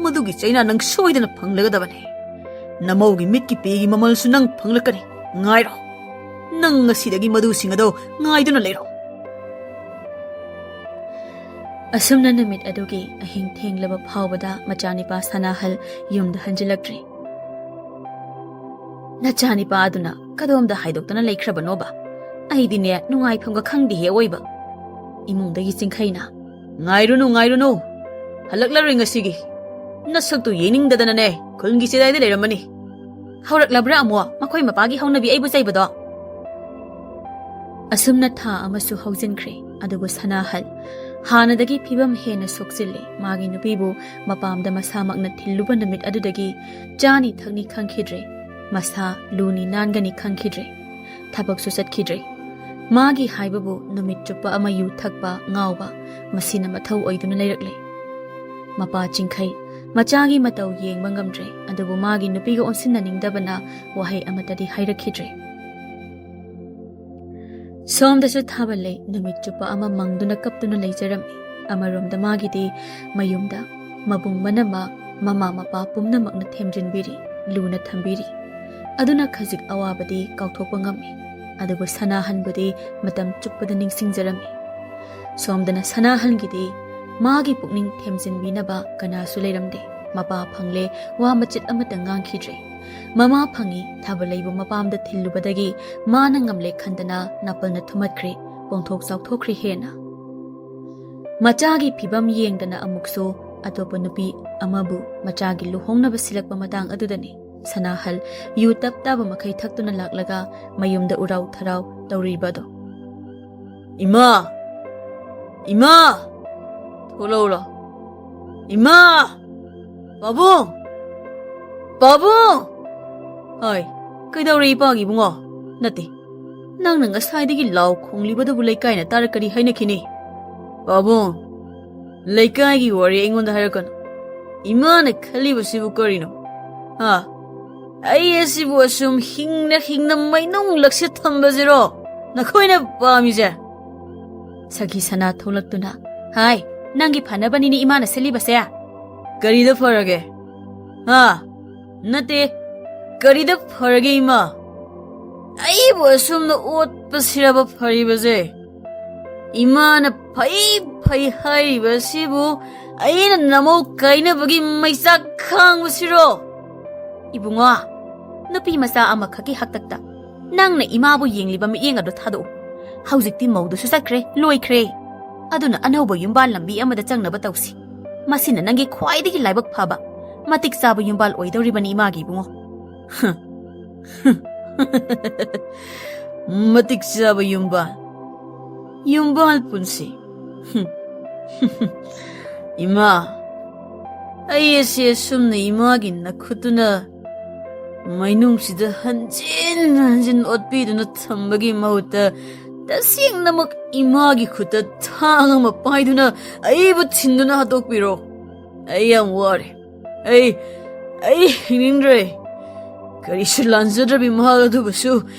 ꯃꯗꯨꯒꯤ ꯆꯩꯅꯥ ꯅꯪ ꯁꯣꯏꯗꯅ ꯐꯪꯂꯒꯗꯕꯅꯤ꯫ ꯅꯃꯧꯒꯤ ꯃꯤꯠꯀꯤ ꯄꯤꯒꯤ ꯃꯃꯜꯁꯨ ꯅꯪ ꯐꯪꯂꯛꯀꯅꯤ꯫ ꯉꯥꯏꯔꯣ꯫ ꯅꯪ ꯉꯁꯤꯗꯒꯤ ꯃꯗꯨꯁꯤꯡ ꯑꯗꯣ ꯉꯥꯏꯗꯨꯅ ꯂꯩꯔꯣ꯫" ꯑꯁꯨꯝꯅ ꯅꯨꯃꯤꯠ ꯑꯗꯨꯒꯤ ꯑꯍꯤꯡ ꯊꯦꯡꯂꯕ ꯐꯥꯎꯕꯗ ꯃꯆꯥꯅꯤꯄꯥ ꯁꯅꯥꯍꯜ ꯌꯨꯝꯗ ꯍꯟꯖꯤꯜꯂꯛꯇ꯭ꯔꯤ꯫ ꯅꯆꯥꯅꯤꯄꯥ ꯑꯗꯨꯅ ꯀꯗꯣꯝꯗ ꯍꯥꯏꯗꯣꯛꯇꯨꯅ ꯂꯩꯈ꯭ꯔꯕꯅꯣꯕ? ꯑꯩꯗꯤꯅꯦ, ꯅꯨꯡꯉꯥꯏꯐꯝꯒ ꯈꯪꯗꯦꯍꯦ ꯑꯣꯏꯕ꯫ ꯏꯃꯨꯡꯗꯒꯤ ꯆꯤꯡꯈꯩꯅ, "ꯉꯥꯏꯔꯨꯅꯨ, ꯉꯥꯏꯔꯨꯅꯨ, ꯍꯜꯂꯛꯂꯔꯣꯏ ꯉꯁꯤꯒꯤ꯫ ꯅꯁꯛꯇꯨ ꯌꯦꯡꯅꯤꯡꯗꯗꯅꯅꯦ ꯈꯨꯜꯒꯤ ꯆꯦꯗꯥꯏꯗ ꯂꯩꯔꯝꯃꯅꯤ꯫" "ꯍꯧꯔꯛꯂꯕ꯭ꯔꯥ ꯑꯃꯨꯛ ꯃꯈꯣꯏ ꯃꯄꯥꯒꯤ ꯍꯧꯅꯕꯤ ꯑꯩꯕꯨ ꯆꯩꯕꯗꯣ?" ꯑꯁꯨꯝꯅ ꯊꯥ ꯑꯃꯁꯨ ꯍꯧꯖꯤꯟꯈ꯭ꯔꯦ, ꯑꯗꯨꯕꯨ ꯁꯅꯥꯍꯜ ꯍꯥꯟꯅꯗꯒꯤ ꯐꯤꯕꯝ ꯍꯦꯟꯅ ꯁꯣꯛꯆꯤꯜꯂꯦ꯫ ꯃꯥꯒꯤ ꯅꯨꯄꯤꯕꯨ ꯃꯄꯥꯝꯗ ꯃꯁꯥꯃꯛꯅ ꯊꯤꯜꯂꯨꯕ ꯅꯨꯃꯤꯠ ꯑꯗꯨꯗꯒꯤ ꯆꯥꯅꯤ ꯊꯛꯅꯤ ꯈꯪꯈꯤꯗ꯭ꯔꯦ, ꯃꯁꯥ ꯂꯨꯅꯤ ꯅꯥꯟꯒꯅꯤ ꯈꯪꯈꯤꯗ꯭ꯔꯦ, ꯊꯕꯛꯁꯨ ꯆꯠꯈꯤꯗ꯭ꯔꯦ꯫ ꯃꯥꯒꯤ ꯍꯥꯏꯕꯕꯨ ꯅꯨꯃꯤꯠ ꯆꯨꯞꯄ ꯑꯃ ꯌꯨ ꯊꯛꯄ, ꯉꯥꯎꯕ, ꯃꯁꯤꯅ ꯃꯊꯧ ꯑꯣꯏꯗꯨꯅ ꯂꯩꯔꯛꯂꯦ꯫ ꯃꯄꯥ ꯆꯤꯡꯈꯩ ꯃꯆꯥꯒꯤ ꯃꯇꯧ ꯌꯦꯡꯕ ꯉꯝꯗ꯭ꯔꯦ, ꯑꯗꯨꯕꯨ ꯃꯥꯒꯤ ꯅꯨꯄꯤꯒ ꯑꯣꯟꯁꯤꯟꯅꯅꯤꯡꯗꯕꯅ ꯋꯥꯍꯩ ꯑꯃꯠꯇꯗꯤ ꯍꯥꯏꯔꯛꯈꯤꯗ꯭ꯔꯦ꯫ ꯁꯣꯝꯗꯁꯨ ꯊꯥꯕꯜꯂꯩ ꯅꯨꯃꯤꯠ ꯆꯨꯞꯄ ꯑꯃ ꯃꯪꯗꯨꯅ ꯀꯞꯇꯨꯅ ꯂꯩꯖꯔꯝꯃꯤ꯫ ꯑꯃꯔꯣꯝꯗ ꯃꯥꯒꯤꯗꯤ ꯃꯌꯨꯝꯗ ꯃꯕꯨꯡ ꯃꯅꯃꯛ, ꯃꯃꯥ ꯃꯄꯥ ꯄꯨꯝꯅꯃꯛꯅ ꯊꯦꯝꯖꯤꯟꯕꯤꯔꯤ, ꯂꯨꯅ ꯊꯝꯕꯤꯔꯤ꯫ ꯑꯗꯨꯅ ꯈꯖꯤꯛ ꯑꯋꯥꯕꯗꯤ ꯀꯥꯎꯊꯣꯛꯄ ꯉꯝꯃꯤ꯫ ꯑꯗꯨꯕꯨ ꯁꯅꯥꯍꯟꯕꯨꯗꯤ ꯃꯇꯝ ꯆꯨꯞꯄꯗ ꯅꯤꯡꯁꯤꯡꯖꯔꯝꯃꯤ꯫ ꯁꯣꯝꯗꯅ ꯁꯅꯥꯍꯟꯒꯤꯗꯤ ꯃꯥꯒꯤ ꯄꯨꯛꯅꯤꯡ ꯊꯦꯝꯖꯤꯟꯕꯤꯅꯕ ꯀꯅꯥꯁꯨ ꯂꯩꯔꯝꯗꯦ꯫ ꯃꯄꯥ ꯐꯪꯂꯦ, ꯋꯥ ꯃꯆꯦꯠ ꯑꯃꯠꯇ ꯉꯥꯡꯈꯤꯗ꯭ꯔꯦ꯫ ꯃꯃꯥ ꯐꯪꯉꯤ, ꯊꯥꯕꯜꯂꯩꯕꯨ ꯃꯄꯥꯝꯗ ꯊꯤꯜꯂꯨꯕꯗꯒꯤ ꯃꯥꯅ ꯉꯝꯂꯦ ꯈꯟꯗꯅ ꯅꯥꯄꯜꯅ ꯊꯨꯝꯍꯠꯈ꯭ꯔꯦ, ꯄꯣꯡꯊꯣꯛ ꯆꯥꯎꯊꯣꯛꯈ꯭ꯔꯦ ꯍꯦꯟꯅ꯫ ꯃꯆꯥꯒꯤ ꯐꯤꯕꯝ ꯌꯦꯡꯗꯅ ꯑꯃꯨꯛꯁꯨ ꯑꯇꯣꯞꯄ ꯅꯨꯄꯤ ꯑꯃꯕꯨ ꯃꯆꯥꯒꯤ ꯂꯨꯍꯣꯡꯅꯕ ꯁꯤꯜꯂꯛꯄ ꯃꯇꯥꯡ ꯑꯗꯨꯗꯅꯤ ꯁꯅꯥꯍꯜ ꯌꯨ ꯇꯞ ꯇꯥꯕ ꯃꯈꯩ ꯊꯛꯇꯨꯅ ꯂꯥꯛꯂꯒ ꯃꯌꯨꯝꯗ ꯎꯔꯥꯎ ꯊꯔꯥꯎ ꯇꯧꯔꯤꯕ ꯑꯗꯣ꯫ "ꯏꯃꯥ! ꯏꯃꯥ! ꯊꯣꯛꯂꯛꯎꯔꯣ? ꯏꯃꯥ! ꯄꯥꯕꯨꯡ! ꯄꯥꯕꯨꯡ!" "ꯍꯥꯏ, ꯀꯩꯗꯧꯔꯦ ꯏꯄꯥꯒꯤ ꯏꯕꯨꯡꯉꯣ? ꯅꯠꯇꯦ, ꯅꯪꯅ ꯉꯁꯥꯏꯗꯒꯤ ꯂꯥꯎ ꯈꯣꯡꯂꯤꯕꯗꯨꯕꯨ ꯂꯩꯀꯥꯏꯅ ꯇꯥꯔꯒ ꯀꯔꯤ ꯍꯥꯏꯅꯈꯤꯅꯤ?" "ꯄꯥꯕꯨꯡ, ꯂꯩꯀꯥꯏꯒꯤ ꯋꯥꯔꯤ ꯑꯩꯉꯣꯟꯗ ꯍꯥꯏꯔꯛꯀꯅꯨ꯫ ꯏꯃꯥꯅ ꯈꯜꯂꯤꯕꯁꯤꯕꯨ ꯀꯔꯤꯅꯣ? ꯍꯥ? ꯑꯩ ꯑꯁꯤꯕꯨ ꯑꯁꯨꯝ ꯍꯤꯡꯅ ꯍꯤꯡꯅ ꯃꯩꯅꯨꯡ ꯂꯛꯁꯤꯠ ꯊꯝꯕꯁꯤꯔꯣ? ꯅꯈꯣꯏꯅ ꯄꯥꯝꯃꯤꯁꯦ?" ꯁꯈꯤ ꯁꯅꯥ ꯊꯣꯛꯂꯛꯇꯨꯅ, "ꯍꯥꯏ, ꯅꯪꯒꯤ ꯐꯅꯕꯅꯤꯅꯦ ꯏꯃꯥꯅ ꯁꯤꯜꯂꯤꯕꯁꯦ꯫ ꯀꯔꯤꯗ ꯐꯔꯒꯦ? ꯍꯥ? ꯅꯠꯇꯦ, ꯀꯔꯤꯗ ꯐꯔꯒꯦ ꯏꯃꯥ? ꯑꯩꯕꯨ ꯑꯁꯨꯝꯅ ꯑꯣꯠꯄꯁꯤꯔꯕ ꯐꯔꯤꯕꯁꯦ? ꯏꯃꯥꯅ ꯐꯩ ꯐꯩ ꯍꯥꯏꯔꯤꯕ ꯑꯁꯤꯕꯨ ꯑꯩꯅ ꯅꯃꯧ ꯀꯥꯏꯅꯕꯒꯤ ꯃꯩꯆꯥꯛ ꯈꯥꯡꯕꯁꯤꯔꯣ?" "ꯏꯕꯨꯡꯉꯣ, ꯅꯨꯄꯤ ꯃꯆꯥ ꯑꯃꯈꯛꯀꯤ ꯍꯥꯛꯇꯛꯇ ꯅꯪꯅ ꯏꯃꯥꯕꯨ ꯌꯦꯡꯂꯤꯕ ꯃꯤꯠꯌꯦꯡ ꯑꯗꯨ ꯊꯥꯗꯣꯛꯎ꯫ ꯍꯧꯖꯤꯛꯇꯤ ꯃꯧꯗꯨꯁꯨ ꯆꯠꯈ꯭ꯔꯦ, ꯂꯣꯏꯈ꯭ꯔꯦ꯫ ꯑꯗꯨꯅ ꯑꯅꯧꯕ ꯌꯨꯝꯕꯥꯜ ꯂꯝꯕꯤ ꯑꯃꯗ ꯆꯪꯅꯕ ꯇꯧꯁꯤ꯫ ꯃꯁꯤꯅ ꯅꯪꯒꯤ ꯈ꯭ꯋꯥꯏꯗꯒꯤ ꯂꯥꯏꯕꯛ ꯐꯕ, ꯃꯇꯤꯛ ꯆꯥꯕ ꯌꯨꯝꯕꯥꯜ ꯑꯣꯏꯗꯧꯔꯤꯕꯅꯤ, ꯏꯃꯥꯒꯤ ꯏꯕꯨꯡꯉꯣ꯫ ꯃꯇꯤꯛ ꯆꯥꯕ ꯌꯨꯝꯕꯥꯜ, ꯌꯨꯝꯕꯥꯜ ꯄꯨꯟꯁꯤ꯫ ꯏꯃꯥ, ꯑꯩ ꯑꯁꯤ ꯑꯁꯨꯝꯅ ꯏꯃꯥꯒꯤ ꯅꯈꯨꯠꯇꯨꯅ ꯃꯩꯅꯨꯡꯁꯤꯗ ꯍꯟꯖꯤꯟ ꯍꯟꯖꯤꯟ ꯑꯣꯠꯄꯤꯗꯨꯅ ꯊꯝꯕꯒꯤ ꯃꯍꯨꯠꯇ, ꯇꯁꯦꯡꯅꯃꯛ ꯏꯃꯥꯒꯤ ꯈꯨꯠꯇ ꯊꯥꯡ ꯑꯃ ꯄꯥꯏꯗꯨꯅ ꯑꯩꯕꯨ ꯊꯤꯟꯗꯨꯅ ꯍꯥꯠꯇꯣꯛꯄꯤꯔꯣ꯫ ꯑꯩ ꯌꯥꯝ ꯋꯥꯔꯦ꯫ ꯑꯩ, ꯑꯩ ꯍꯤꯡꯅꯤꯡꯗ꯭ꯔꯦ꯫ ꯀꯔꯤꯁꯨ ꯂꯥꯟꯖꯗ꯭ꯔꯕꯤ ꯃꯍꯥꯛ ꯑꯗꯨꯕꯨꯁꯨ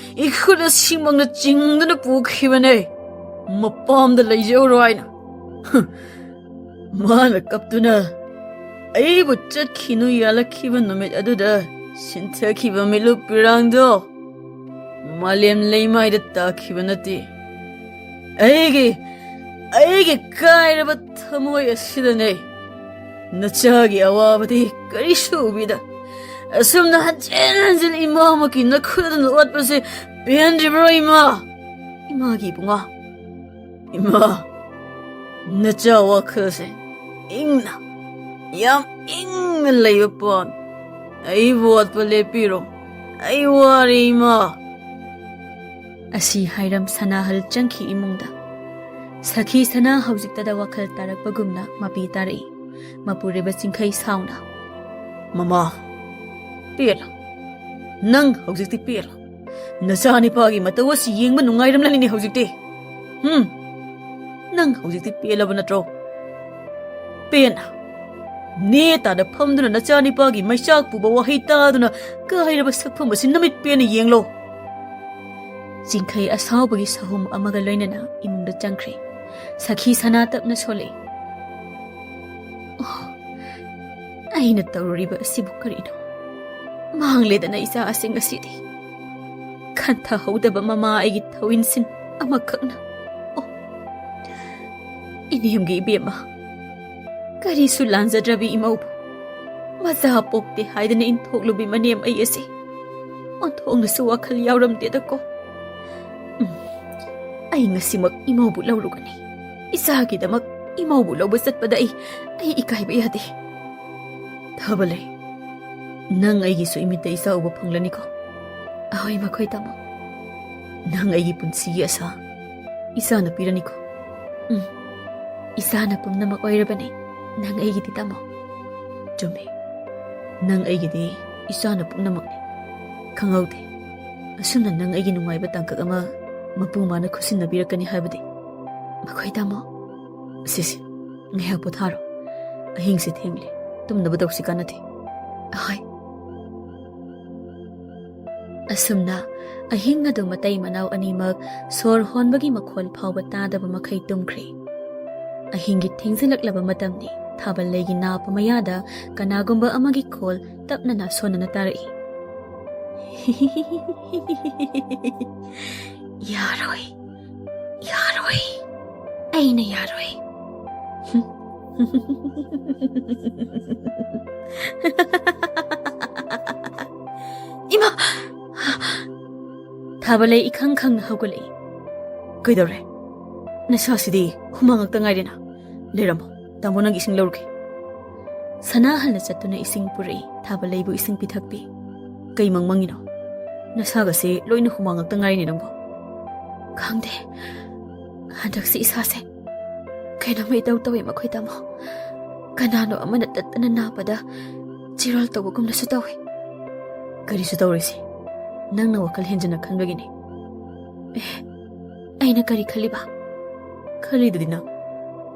ꯏꯈꯨꯠ ꯑꯁꯤꯃꯛꯅ ꯆꯤꯡꯗꯨꯅ ꯄꯨꯈꯤꯕꯅꯦ, ꯃꯄꯥꯝꯗ ꯂꯩꯖꯧꯔꯣ ꯍꯥꯏꯅ꯫ ꯃꯥꯅ ꯀꯞꯇꯨꯅ ꯑꯩꯕꯨ ꯆꯠꯈꯤꯅꯨ ꯌꯥꯜꯂꯛꯈꯤꯕ ꯅꯨꯃꯤꯠ ꯑꯗꯨꯗ ꯁꯤꯟꯊꯈꯤꯕ ꯃꯤꯠꯂꯨ ꯄꯤꯔꯥꯡꯗꯣ ꯃꯥꯂꯦꯝ ꯂꯩꯃꯥꯏꯗ ꯇꯥꯈꯤꯕ ꯅꯠꯇꯦ꯫ ꯑꯩꯒꯤ, ꯑꯩꯒꯤ ꯀꯥꯏꯔꯕ ꯊꯃꯣꯏ ꯑꯁꯤꯗꯅꯦ꯫ ꯅꯆꯥꯒꯤ ꯑꯋꯥꯕꯗꯤ ꯀꯔꯤꯁꯨ ꯎꯕꯤꯗ ꯑꯁꯨꯝꯅ ꯍꯟꯖꯤꯟ ꯍꯟꯖꯤꯟ ꯏꯃꯥꯃꯛꯀꯤ ꯅꯈꯨꯠ ꯑꯗꯨꯅ ꯑꯣꯠꯄꯁꯦ ꯄꯦꯟꯗ꯭ꯔꯤꯕ꯭ꯔꯣ, ꯏꯃꯥ? ꯏꯃꯥꯒꯤ ꯏꯕꯨꯡꯉꯣ, ꯏꯃꯥ, ꯅꯆꯥ ꯋꯥꯈꯜꯁꯦ ꯏꯪꯅ, ꯌꯥꯝ ꯏꯪꯅ ꯂꯩꯕ ꯄꯥꯝꯃꯤ꯫ ꯑꯩꯕꯨ ꯑꯣꯠꯄ ꯂꯦꯞꯄꯤꯔꯣ꯫ ꯑꯩ ꯋꯥꯔꯦ, ꯏꯃꯥ꯫ ꯑꯁꯤ ꯍꯥꯏꯔꯝ ꯁꯅꯥꯍꯜ ꯆꯪꯈꯤ ꯏꯃꯨꯡꯗ꯫ ꯁꯈꯤ ꯁꯅꯥ ꯍꯧꯖꯤꯛꯇꯗ ꯋꯥꯈꯜ ꯇꯥꯔꯛꯄꯒꯨꯝꯅ ꯃꯄꯤ ꯇꯥꯔꯛꯏ꯫ ꯃꯄꯨꯔꯣꯏꯕ ꯆꯤꯡꯈꯩ ꯁꯥꯎꯅ, "ꯃꯃꯥ, ꯄꯦꯜꯂꯣ꯫ ꯅꯪ ꯍꯧꯖꯤꯛꯇꯤ ꯄꯦꯜꯂꯣ꯫ ꯅꯆꯥꯅꯤꯄꯥꯒꯤ ꯃꯇꯧ ꯑꯁꯤ ꯌꯦꯡꯕ ꯅꯨꯡꯉꯥꯏꯔꯝꯂꯅꯤꯅꯦ ꯍꯧꯖꯤꯛꯇꯤ꯫ ꯍꯨꯝ, ꯅꯪ ꯍꯧꯖꯤꯛꯇꯤ ꯄꯦꯜꯂꯕ ꯅꯠꯇ꯭ꯔꯣ? ꯄꯦꯟꯅ ꯅꯦ ꯇꯥꯗ ꯐꯝꯗꯨꯅ ꯅꯆꯥꯅꯤꯄꯥꯒꯤ ꯃꯩꯆꯥꯛ ꯄꯨꯕ ꯋꯥꯍꯩ ꯇꯥꯗꯨꯅ ꯀꯥꯏꯔꯕ ꯁꯛꯐꯝ ꯑꯁꯤ ꯅꯃꯤꯠ ꯄꯦꯟꯅ ꯌꯦꯡꯂꯣ꯫" ꯆꯤꯡꯈꯩ ꯑꯁꯥꯎꯕꯒꯤ ꯁꯍꯨꯝ ꯑꯃꯒ ꯂꯣꯏꯅꯅ ꯏꯃꯨꯡꯗ ꯆꯪꯈ꯭ꯔꯦ꯫ ꯁꯈꯤ ꯁꯅꯥ ꯇꯞꯅ ꯁꯣꯜꯂꯛꯏ꯫ "ꯑꯣ, ꯑꯩꯅ ꯇꯧꯔꯨꯔꯤꯕ ꯑꯁꯤꯕꯨ ꯀꯔꯤꯅꯣ? ꯃꯥꯡꯂꯦꯗꯅ ꯏꯆꯥꯁꯤꯡ ꯑꯁꯤꯗꯤ꯫ ꯈꯟꯊꯍꯧꯗꯕ ꯃꯃꯥ ꯑꯩꯒꯤ ꯊꯧꯏꯟꯁꯤꯟ ꯑꯃꯈꯛꯅ꯫ ꯑꯣ, ꯏꯅꯦꯝꯒꯤ ꯏꯕꯦꯝꯃ, ꯀꯔꯤꯁꯨ ꯂꯥꯟꯖꯗ꯭ꯔꯕꯤ ꯏꯃꯧꯕꯨ ꯃꯆꯥ ꯄꯣꯛꯇꯦ ꯍꯥꯏꯗꯅ ꯏꯟꯊꯣꯛꯂꯨꯕꯤ ꯃꯅꯦꯝ ꯑꯩ ꯑꯁꯤ ꯑꯣꯟꯊꯣꯛꯅꯁꯨ ꯋꯥꯈꯜ ꯌꯥꯎꯔꯝꯗꯦꯗꯀꯣ꯫ ꯎꯝ, ꯑꯩ ꯉꯁꯤꯃꯛ ꯏꯃꯧꯕꯨ ꯂꯧꯔꯨꯒꯅꯤ꯫ ꯏꯆꯥꯒꯤꯗꯃꯛ ꯏꯃꯧꯕꯨ ꯂꯧꯕ ꯆꯠꯄꯗ ꯑꯩ, ꯑꯩ ꯏꯀꯥꯏꯕ ꯌꯥꯗꯦ꯫ ꯊꯥꯕꯂꯩ, ꯅꯪ ꯑꯩꯒꯤꯁꯨ ꯏꯃꯤꯠꯇ ꯏꯆꯥ ꯎꯕ ꯐꯪꯂꯅꯤꯀꯣ? ꯑꯍꯣꯏ, ꯃꯈꯣꯏ ꯇꯥꯃꯣ꯫ ꯅꯪ ꯑꯩꯒꯤ ꯄꯨꯟꯁꯤꯒꯤ ꯑꯁꯥ, ꯏꯆꯥꯅ ꯄꯤꯔꯅꯤꯀꯣ? ꯎꯝ, ꯏꯆꯥꯅ ꯄꯨꯝꯅꯃꯛ ꯑꯣꯏꯔꯕꯅꯤ ꯅꯪ ꯑꯩꯒꯤꯗꯤ, ꯇꯥꯃꯣ꯫ ꯆꯨꯝꯃꯤ, ꯅꯪ ꯑꯩꯒꯤꯗꯤ ꯏꯆꯥꯅ ꯄꯨꯝꯅꯃꯛꯅꯤ꯫ ꯈꯪꯍꯧꯗꯦ, ꯑꯁꯨꯝꯅ ꯅꯪ ꯑꯩꯒꯤ ꯅꯨꯡꯉꯥꯏꯕ ꯇꯥꯡꯀꯛ ꯑꯃ ꯃꯄꯨ ꯃꯥꯅ ꯈꯨꯠꯁꯤꯟꯅꯕꯤꯔꯛꯀꯅꯤ ꯍꯥꯏꯕꯗꯤ꯫ ꯃꯈꯣꯏ ꯇꯥꯃꯣ꯫ ꯁꯤꯁꯤ, ꯉꯥꯏꯍꯥꯛ ꯄꯣꯊꯥꯔꯣ꯫ ꯑꯍꯤꯡꯁꯦ ꯊꯦꯡꯂꯦ, ꯇꯨꯝꯅꯕ ꯇꯧꯁꯤ, ꯀꯥꯟꯅꯗꯦ꯫ ꯑꯍꯣꯏ꯫ ꯑꯁꯨꯝꯅ ꯑꯍꯤꯡ ꯑꯗꯨ ꯃꯇꯩ ꯃꯅꯥꯎ ꯑꯅꯤꯃꯛ ꯁꯣꯔ ꯍꯣꯟꯕꯒꯤ ꯃꯈꯣꯜ ꯐꯥꯎꯕ ꯇꯥꯗꯕ ꯃꯈꯩ ꯇꯨꯝꯈ꯭ꯔꯦ꯫ ꯑꯍꯤꯡꯒꯤ ꯊꯦꯡꯖꯤꯜꯂꯛꯂꯕ ꯃꯇꯝꯅꯤ꯫ ꯊꯥꯕꯜꯂꯩꯒꯤ ꯅꯥꯄ ꯃꯌꯥꯗ ꯀꯅꯥꯒꯨꯝꯕ ꯑꯃꯒꯤ ꯈꯣꯜ ꯇꯞꯅ ꯅꯥꯁꯣꯟꯅꯅ ꯇꯥꯔꯛꯏ꯫ ꯌꯥꯔꯣꯏ, ꯌꯥꯔꯣꯏ, ꯑꯩꯅ ꯌꯥꯔꯣꯏ꯫ ꯏꯃꯥ! ꯊꯥꯕꯂꯩ ꯏꯈꯪ ꯈꯪꯅ ꯍꯧꯒꯠꯂꯛꯏ꯫ ꯀꯩꯗꯧꯔꯦ? ꯅꯁꯥꯁꯤꯗꯤ ꯍꯨꯃꯥꯡ ꯉꯥꯛꯇ ꯉꯥꯏꯔꯦꯅ꯫ ꯂꯩꯔꯝꯃꯣ, ꯇꯥꯃꯣ ꯅꯪꯒꯤ ꯏꯁꯤꯡ ꯂꯧꯔꯨꯒꯦ꯫ ꯁꯅꯥ ꯍꯜꯂ ꯆꯠꯇꯨꯅ ꯏꯁꯤꯡ ꯄꯨꯔꯛꯏ꯫ ꯊꯥꯕꯂꯩꯕꯨ ꯏꯁꯤꯡ ꯄꯤꯊꯛꯄꯤ꯫ ꯀꯩ ꯃꯪꯃꯪꯉꯤꯅꯣ? ꯅꯁꯥꯒꯁꯦ ꯂꯣꯏꯅ ꯍꯨꯃꯥꯡ ꯉꯥꯛꯇ ꯉꯥꯏꯔꯤꯅꯦ ꯅꯪꯕꯣ꯫ ꯈꯪꯗꯦ, ꯍꯟꯗꯛꯁꯤ ꯏꯁꯥꯁꯦ ꯀꯩꯅꯣꯝꯃ ꯏꯇꯧ ꯇꯧꯏ ꯃꯈꯣꯏ ꯇꯥꯃꯣ꯫ ꯀꯅꯥꯅꯣ ꯑꯃꯅ ꯇꯠꯇꯅ ꯅꯥꯕꯗ ꯆꯤꯔꯣꯜ ꯇꯧꯕꯒꯨꯝꯅꯁꯨ ꯇꯧꯏ꯫ ꯀꯔꯤꯁꯨ ꯇꯧꯔꯣꯏꯁꯦ, ꯅꯪꯅ ꯋꯥꯈꯜ ꯍꯦꯟꯖꯟꯅ ꯈꯟꯕꯒꯤꯅꯦ꯫ ꯑꯦ, ꯑꯩꯅ ꯀꯔꯤ ꯈꯜꯂꯤꯕ? ꯈꯜꯂꯤꯗꯨꯗꯤ ꯅꯪ꯫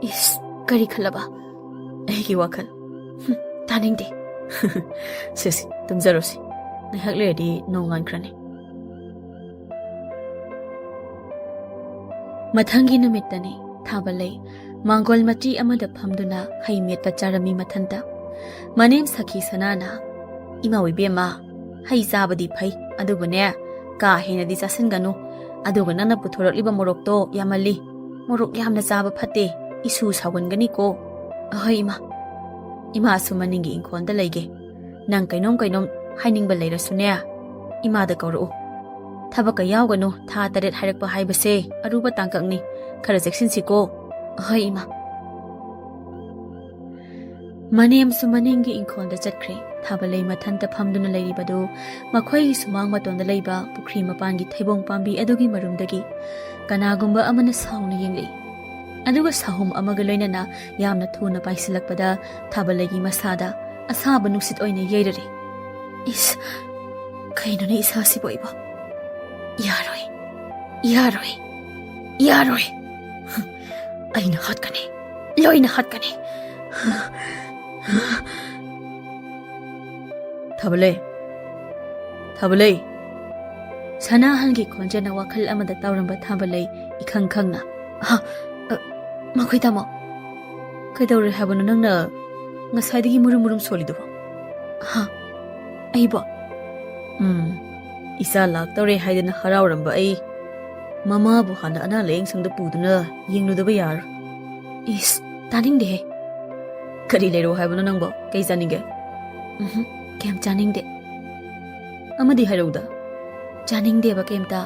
ꯏꯁ, ꯀꯔꯤ ꯈꯜꯂꯕ? ꯑꯩꯒꯤ ꯋꯥꯈꯜ꯫ ꯍꯨꯝ, ꯇꯥꯅꯤꯡꯗꯦ꯫ ꯁꯦꯁꯦ, ꯇꯨꯝꯖꯔꯣꯁꯤ꯫ ꯉꯥꯏꯍꯥꯛ ꯂꯩꯔꯗꯤ ꯅꯣꯡ ꯉꯥꯟꯈ꯭ꯔꯅꯤ꯫ ꯃꯊꯪꯒꯤ ꯅꯨꯃꯤꯠꯇꯅꯤ꯫ ꯊꯥꯕꯂꯩ ꯃꯥꯡꯒꯣꯜ ꯃꯆꯤ ꯑꯃꯗ ꯐꯝꯗꯨꯅ ꯍꯩ ꯃꯦꯠꯄ ꯆꯥꯔꯝꯃꯤ ꯃꯊꯟꯇ꯫ ꯃꯅꯦꯝ ꯁꯈꯤ ꯁꯅꯥꯅ, "ꯏꯃꯧ ꯏꯕꯦꯝꯃ, ꯍꯩ ꯆꯥꯕꯗꯤ ꯐꯩ, ꯑꯗꯨꯕꯨꯅꯦ, ꯀꯥ ꯍꯦꯟꯅꯗꯤ ꯆꯥꯁꯤꯟꯒꯅꯨ꯫ ꯑꯗꯨꯒ ꯅꯪꯅ ꯄꯨꯊꯣꯔꯛꯂꯤꯕ ꯃꯣꯔꯣꯛꯇꯣ ꯌꯥꯝꯃꯜꯂꯤ꯫ ꯃꯣꯔꯣꯛ ꯌꯥꯝꯅ ꯆꯥꯕ ꯐꯠꯇꯦ, ꯏꯁꯨ ꯁꯥꯎꯒꯟꯒꯅꯤꯀꯣ꯫" "ꯑꯍꯣꯏ ꯏꯃꯥ꯫ ꯏꯃꯥꯁꯨ ꯃꯅꯤꯡꯒꯤ ꯏꯪꯈꯣꯜꯗ ꯂꯩꯒꯦ꯫ ꯅꯪ ꯀꯩꯅꯣꯝ ꯀꯩꯅꯣꯝ ꯍꯥꯏꯅꯤꯡꯕ ꯂꯩꯔꯁꯨꯅꯦ, ꯏꯃꯥꯗ ꯀꯧꯔꯛꯎ꯫ ꯊꯕꯛꯀ ꯌꯥꯎꯒꯅꯨ, ꯊꯥ ꯇꯔꯦꯠ ꯍꯥꯏꯔꯛꯄ ꯍꯥꯏꯕꯁꯦ ꯑꯔꯨꯕ ꯇꯥꯡꯀꯛꯅꯤ꯫ ꯈꯔ ꯆꯦꯛꯁꯤꯟꯁꯤꯀꯣ꯫ ꯍꯣꯏ, ꯏꯃꯥ꯫ ꯃꯅꯦꯝꯁꯨ ꯃꯅꯤꯡꯒꯤ ꯏꯪꯈꯣꯜꯗ ꯆꯠꯈ꯭ꯔꯦ꯫ ꯊꯥꯕꯂꯩ ꯃꯊꯟꯇ ꯐꯝꯗꯨꯅ ꯂꯩꯔꯤꯕꯗꯨ ꯃꯈꯣꯏꯒꯤ ꯁꯨꯃꯥꯡ ꯃꯇꯣꯟꯗ ꯂꯩꯕ ꯄꯨꯈ꯭ꯔꯤ ꯃꯄꯥꯟꯒꯤ ꯊꯩꯕꯣꯡ ꯄꯥꯝꯕꯤ ꯑꯗꯨꯒꯤ ꯃꯔꯨꯝꯗꯒꯤ ꯀꯅꯥꯒꯨꯝꯕ ꯑꯃꯅ ꯁꯥꯎꯅ ꯌꯦꯡꯂꯛꯏ꯫ ꯑꯗꯨꯒ ꯁꯥꯍꯨꯝ ꯑꯃꯒ ꯂꯣꯏꯅꯅ ꯌꯥꯝꯅ ꯊꯨꯅ ꯄꯥꯏꯁꯤꯜꯂꯛꯄꯗ ꯊꯥꯕꯂꯩꯒꯤ ꯃꯁꯥꯗ ꯑꯁꯥꯕ ꯅꯨꯡꯁꯤꯠ ꯑꯣꯏꯅ ꯌꯩꯔꯔꯦ꯫ ꯏꯁ, ꯀꯩꯅꯣꯅꯦ ꯏꯁꯥꯁꯤꯕꯨ ꯑꯩꯕꯣ? ꯌꯥꯔꯣꯏ, ꯌꯥꯔꯣꯏ, ꯌꯥꯔꯣꯏ꯫ ꯑꯩꯅ ꯍꯥꯠꯀꯅꯤ, ꯂꯣꯏꯅ ꯍꯥꯠꯀꯅꯤ꯫ ꯊꯥꯕꯂꯩ, ꯊꯥꯕꯂꯩ꯫ ꯁꯅꯥꯍꯜꯒꯤ ꯈꯣꯟꯖꯦꯜꯅ ꯋꯥꯈꯜ ꯑꯃꯗ ꯇꯧꯔꯝꯕ ꯊꯥꯕꯂꯩ ꯏꯈꯪ ꯈꯪꯅ, "ꯍꯥ? ꯑ, ꯃꯈꯣꯏ ꯇꯥꯃꯣ?" "ꯀꯩꯗꯧꯔꯦ ꯍꯥꯏꯕꯅꯣ ꯅꯪꯅ ꯉꯁꯥꯏꯗꯒꯤ ꯃꯨꯔꯨꯝ ꯃꯨꯔꯨꯝ ꯁꯣꯜꯂꯤꯗꯨꯕꯣ?" "ꯍꯥ? ꯑꯩꯕꯣ?" "ꯎꯝ, ꯏꯆꯥ ꯂꯥꯛꯇꯧꯔꯦ ꯍꯥꯏꯗꯅ ꯍꯔꯥꯎꯔꯝꯕ ꯑꯩ ꯃꯃꯥꯕꯨ ꯍꯥꯟꯅ ꯑꯅꯥ ꯂꯥꯌꯦꯡ ꯁꯪꯗ ꯄꯨꯗꯨꯅ ꯌꯦꯡꯂꯨꯗꯕ ꯌꯥꯔꯣꯏ꯫" "ꯏꯁ, ꯇꯥꯅꯤꯡꯗꯦꯍꯦ꯫ ꯀꯔꯤ ꯂꯩꯔꯛꯑꯣ ꯍꯥꯏꯕꯅꯣ ꯅꯪꯕꯣ? ꯀꯩ ꯆꯥꯅꯤꯡꯒꯦ?" "ꯎꯝꯍꯨꯝ, ꯀꯩꯝ ꯆꯥꯅꯤꯡꯗꯦ꯫" "ꯑꯃꯗꯤ ꯍꯥꯏꯔꯛꯎꯗ꯫" "ꯆꯥꯅꯤꯡꯗꯦꯕ ꯀꯩꯝꯇ꯫"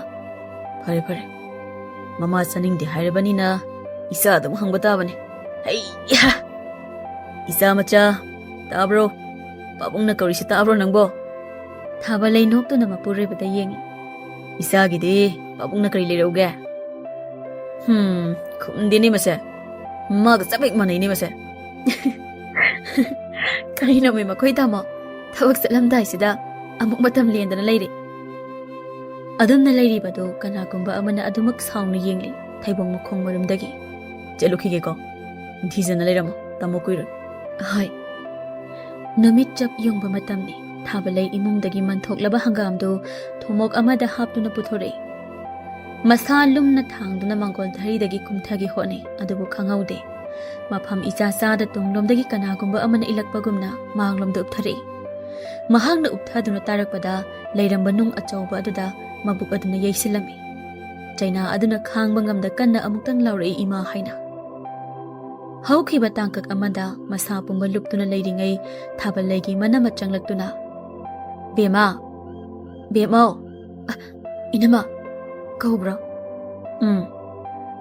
"ꯐꯔꯦ, ꯐꯔꯦ꯫ ꯃꯃꯥ ꯆꯥꯅꯤꯡꯗꯦ ꯍꯥꯏꯔꯕꯅꯤꯅ ꯏꯆꯥ ꯑꯗꯨꯝ ꯍꯪꯕ ꯇꯥꯕꯅꯤ꯫ ꯍꯩꯍꯥ! ꯏꯆꯥ ꯃꯆꯥ, ꯇꯥꯕ꯭ꯔꯣ? ꯄꯥꯕꯨꯡꯅ ꯀꯧꯔꯤꯁꯤ ꯇꯥꯕ꯭ꯔꯣ ꯅꯪꯕꯣ?" ꯊꯥꯕꯂꯩ ꯅꯣꯛꯇꯨꯅ ꯃꯄꯨꯔꯣꯏꯕꯗ ꯌꯦꯡꯏ꯫ "ꯏꯆꯥꯒꯤꯗꯤ ꯄꯥꯕꯨꯡꯅ ꯀꯔꯤ ꯂꯩꯔꯛꯎꯒꯦ?" "ꯍꯨꯝ, ꯈꯨꯝꯗꯦꯅꯦ ꯃꯁꯦ꯫ ꯃꯥꯒ ꯆꯞ ꯍꯦꯛ ꯃꯥꯟꯅꯩꯅꯦ ꯃꯁꯦ꯫" "ꯀꯔꯤꯅꯣꯃꯤ ꯃꯈꯣꯏ ꯇꯥꯃꯣ? ꯊꯕꯛ ꯆꯠꯂꯝꯗꯥꯏꯁꯤꯗ ꯑꯃꯨꯛ ꯃꯇꯝ ꯂꯦꯟꯗꯅ ꯂꯩꯔꯦ꯫" ꯑꯗꯨꯝꯅ ꯂꯩꯔꯤꯕꯗꯨ ꯀꯅꯥꯒꯨꯝꯕ ꯑꯃꯅ ꯑꯗꯨꯃꯛ ꯁꯥꯎꯅ ꯌꯦꯡꯂꯤ꯫ ꯊꯩꯕꯣꯡ ꯃꯈꯣꯡ ꯃꯔꯨꯝꯗꯒꯤ, "ꯆꯠꯂꯨꯈꯤꯒꯦꯀꯣ꯫ ꯅꯤꯡꯊꯤꯖꯅ ꯂꯩꯔꯝꯃꯣ, ꯇꯥꯃꯣ ꯀꯨꯏꯔꯣꯏ꯫" "ꯍꯣꯏ꯫" ꯅꯨꯃꯤꯠ ꯆꯞ ꯌꯨꯡꯕ ꯃꯇꯝꯅꯤ꯫ ꯊꯥꯕꯂꯩ ꯏꯃꯨꯡꯗꯒꯤ ꯃꯟꯊꯣꯛꯂꯕ ꯍꯪꯒꯥꯝꯗꯨ ꯊꯨꯝꯃꯣꯛ ꯑꯃꯗ ꯍꯥꯞꯇꯨꯅ ꯄꯨꯊꯣꯔꯛꯏ꯫ ꯃꯁꯥ ꯂꯨꯝꯅ ꯊꯥꯡꯗꯨꯅ ꯃꯪꯒꯣꯜ ꯘꯔꯤꯗꯒꯤ ꯀꯨꯝꯊꯒꯦ ꯍꯣꯠꯅꯩ, ꯑꯗꯨꯕꯨ ꯈꯪꯍꯧꯗꯦ꯫ ꯃꯐꯝ ꯏꯆꯥ ꯆꯥꯗ ꯇꯨꯡꯂꯣꯝꯗꯒꯤ ꯀꯅꯥꯒꯨꯝꯕ ꯑꯃꯅ ꯏꯜꯂꯛꯄꯒꯨꯝꯅ ꯃꯥꯡꯂꯣꯝꯗ ꯎꯞꯊꯔꯛꯏ꯫ ꯃꯍꯥꯛꯅ ꯎꯞꯊꯗꯨꯅ ꯇꯥꯔꯛꯄꯗ ꯂꯩꯔꯝꯕ ꯅꯨꯡ ꯑꯆꯧꯕ ꯑꯗꯨꯗ ꯃꯕꯨꯛ ꯑꯗꯨꯅ ꯌꯩꯁꯤꯜꯂꯝꯃꯤ꯫ ꯆꯩꯅꯥ ꯑꯗꯨꯅ ꯈꯥꯡꯕ ꯉꯝꯗ ꯀꯟꯅ ꯑꯃꯨꯛꯇꯪ ꯂꯥꯎꯔꯛꯏ, "ꯏꯃꯥ" ꯍꯥꯏꯅ꯫ ꯍꯧꯈꯤꯕ ꯇꯥꯡꯀꯛ ꯑꯃꯗ ꯃꯁꯥ ꯄꯨꯝꯕ ꯂꯨꯞꯇꯨꯅ ꯂꯩꯔꯤꯉꯩ ꯊꯥꯕꯂꯩꯒꯤ ꯃꯅꯥꯃ ꯆꯪꯂꯛꯇꯨꯅ, "ꯕꯦꯝꯃ, "ꯕꯦꯝꯃꯧ, ꯑ, ꯏꯅꯝꯃ, ꯀꯧꯕ꯭ꯔꯣ?" "ꯎꯝ,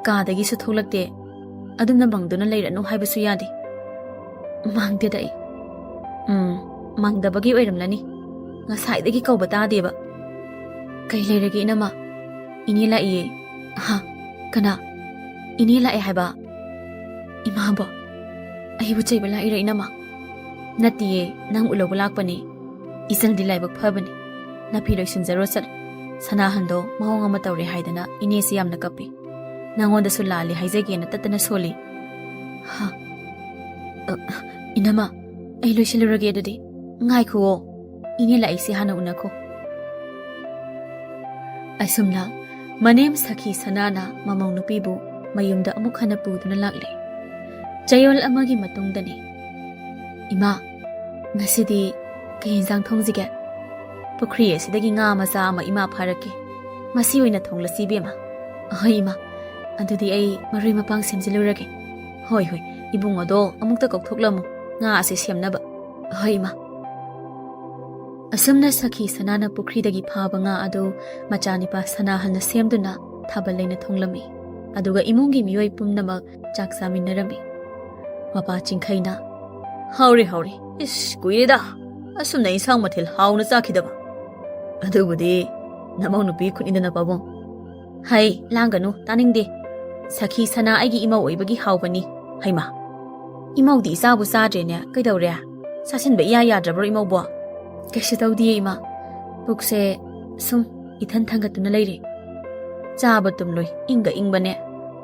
ꯀꯥꯗꯒꯤꯁꯨ ꯊꯣꯛꯂꯛꯇꯦ꯫ ꯑꯗꯨꯝꯅ ꯃꯪꯗꯨꯅ ꯂꯩꯔꯅꯨ ꯍꯥꯏꯕꯁꯨ ꯌꯥꯗꯦ꯫" "ꯃꯪꯗꯦꯗ ꯑꯩ꯫" "ꯎꯝ, ꯃꯪꯗꯕꯒꯤ ꯑꯣꯏꯔꯝꯂꯅꯤ꯫ ꯉꯁꯥꯏꯗꯒꯤ ꯀꯧꯕ ꯇꯥꯗꯦꯕ꯫" "ꯀꯩ ꯂꯩꯔꯒꯦ ꯏꯅꯝꯃ?" "ꯏꯅꯦ ꯂꯥꯛꯏꯌꯦ꯫" "ꯍꯥ? ꯀꯅꯥ? ꯏꯅꯦ ꯂꯥꯛꯑꯦ ꯍꯥꯏꯕ?" "ꯏꯃꯥꯕꯣ, ꯑꯩꯕꯨ ꯆꯩꯕ ꯂꯥꯛꯏꯔꯣ ꯏꯅꯝꯃ?" "ꯅꯠꯇꯤꯌꯦ, ꯅꯪ ꯎꯂꯧꯕ ꯂꯥꯛꯄꯅꯦ꯫ ꯏꯆꯜꯗꯤ ꯂꯥꯏꯕꯛ ꯐꯕꯅꯤ꯫ ꯅꯥꯐꯤ ꯂꯣꯏꯁꯤꯟꯖꯔꯣ ꯆꯠꯂꯣ꯫ ꯁꯅꯥꯍꯟꯗꯣ ꯃꯑꯣꯡ ꯑꯃ ꯇꯧꯔꯦ ꯍꯥꯏꯗꯅ ꯏꯅꯦꯁꯤ ꯌꯥꯝꯅ ꯀꯞꯄꯤ꯫ ꯅꯉꯣꯟꯗꯁꯨ ꯂꯥꯜꯂꯦ ꯍꯥꯏꯖꯒꯦꯅ ꯇꯠꯇꯅ ꯁꯣꯜꯂꯤ꯫" "ꯍꯥ? ꯑ, ꯏꯅꯝꯃ, ꯑꯩ ꯂꯣꯏꯁꯤꯜꯂꯨꯔꯒꯦ ꯑꯗꯨꯗꯤ꯫ ꯉꯥꯏꯈꯨꯑꯣ, ꯏꯅꯦ ꯂꯥꯛꯏꯁꯤ ꯍꯥꯟꯅ ꯎꯅꯈꯣ꯫" ꯑꯁꯨꯝꯅ ꯃꯅꯦꯝ ꯁꯈꯤ ꯁꯅꯥꯅ ꯃꯃꯧ ꯅꯨꯄꯤꯕꯨ ꯃꯌꯨꯝꯗ ꯑꯃꯨꯛ ꯍꯟꯅ ꯄꯨꯗꯨꯅ ꯂꯥꯛꯂꯦ꯫ ꯆꯌꯣꯜ ꯑꯃꯒꯤ ꯃꯇꯨꯡꯗꯅꯤ꯫ "ꯏꯃꯥ, ꯉꯁꯤꯗꯤ ꯀꯩ ꯌꯦꯟꯁꯥꯡ ꯊꯣꯡꯁꯤꯒꯦ?" "ꯄꯨꯈ꯭ꯔꯤ ꯑꯁꯤꯗꯒꯤ ꯉꯥ ꯃꯆꯥ ꯑꯃ ꯏꯃꯥ ꯐꯥꯔꯛꯀꯦ꯫ ꯃꯁꯤ ꯑꯣꯏꯅ ꯊꯣꯡꯂꯁꯤ ꯏꯕꯦꯝꯃ꯫" "ꯑꯍꯣꯏ ꯏꯃꯥ, ꯑꯗꯨꯗꯤ ꯑꯩ ꯃꯔꯣꯏ ꯃꯄꯥꯡ ꯁꯦꯝꯖꯤꯜꯂꯨꯔꯒꯦ꯫" "ꯍꯣꯏ, ꯍꯣꯏ, ꯏꯕꯨꯡꯉꯣꯗꯣ ꯑꯃꯨꯛꯇ ꯀꯧꯊꯣꯛꯂꯝꯃꯨ, ꯉꯥ ꯑꯁꯤ ꯁꯦꯝꯅꯕ꯫" "ꯍꯣꯏ ꯏꯃꯥ꯫" ꯑꯁꯨꯝꯅ ꯁꯈꯤ ꯁꯅꯥꯅ ꯄꯨꯈ꯭ꯔꯤꯗꯒꯤ ꯐꯥꯕ ꯉꯥ ꯑꯗꯨ ꯃꯆꯥꯅꯤꯄꯥ ꯁꯅꯥꯍꯜꯅ ꯁꯦꯝꯗꯨꯅ ꯊꯥꯕꯜ ꯂꯩꯅ ꯊꯣꯡꯂꯝꯃꯤ꯫ ꯑꯗꯨꯒ ꯏꯃꯨꯡꯒꯤ ꯃꯤꯑꯣꯏ ꯄꯨꯝꯅꯃꯛ ꯆꯥꯛ ꯆꯥꯃꯤꯟꯅꯔꯝꯃꯤ꯫ ꯃꯄꯥ ꯆꯤꯡꯈꯩꯅ, "ꯍꯥꯎꯔꯦ, ꯍꯥꯎꯔꯦ꯫ ꯏꯁ, ꯀꯨꯏꯔꯦꯗ ꯑꯁꯨꯝꯅ ꯏꯟꯁꯥꯡ ꯃꯊꯦꯜ ꯍꯥꯎꯅ ꯆꯥꯈꯤꯗꯕ꯫ ꯑꯗꯨꯕꯨꯗꯤ ꯅꯃꯧ ꯅꯨꯄꯤ ꯈꯨꯠꯅꯤꯗꯅ ꯄꯥꯕꯨꯡ꯫" "ꯍꯩ, ꯂꯥꯡꯒꯅꯨ, ꯇꯥꯅꯤꯡꯗꯦ꯫ ꯁꯈꯤ ꯁꯅꯥ ꯑꯩꯒꯤ ꯏꯃꯧ ꯑꯣꯏꯕꯒꯤ ꯍꯥꯎꯕꯅꯤ꯫" "ꯍꯩꯃꯥ, ꯏꯃꯧꯗꯤ ꯏꯆꯥꯕꯨ ꯆꯥꯗ꯭ꯔꯦꯅꯦ, ꯀꯩꯗꯧꯔꯦ? ꯆꯥꯁꯤꯟꯕ ꯏꯌꯥ ꯌꯥꯗ꯭ꯔꯕ꯭ꯔꯣ ꯏꯃꯧꯕꯣ?" "ꯀꯩꯁꯨ ꯇꯧꯗꯤꯌꯦ ꯏꯃꯥ, ꯄꯨꯛꯁꯦ ꯁꯨꯝ ꯏꯊꯟ ꯊꯟꯒꯠꯇꯨꯅ ꯂꯩꯔꯦ꯫" "ꯆꯥꯕ ꯇꯨꯝꯂꯣꯏ, ꯏꯪꯒ ꯏꯪꯕꯅꯦ꯫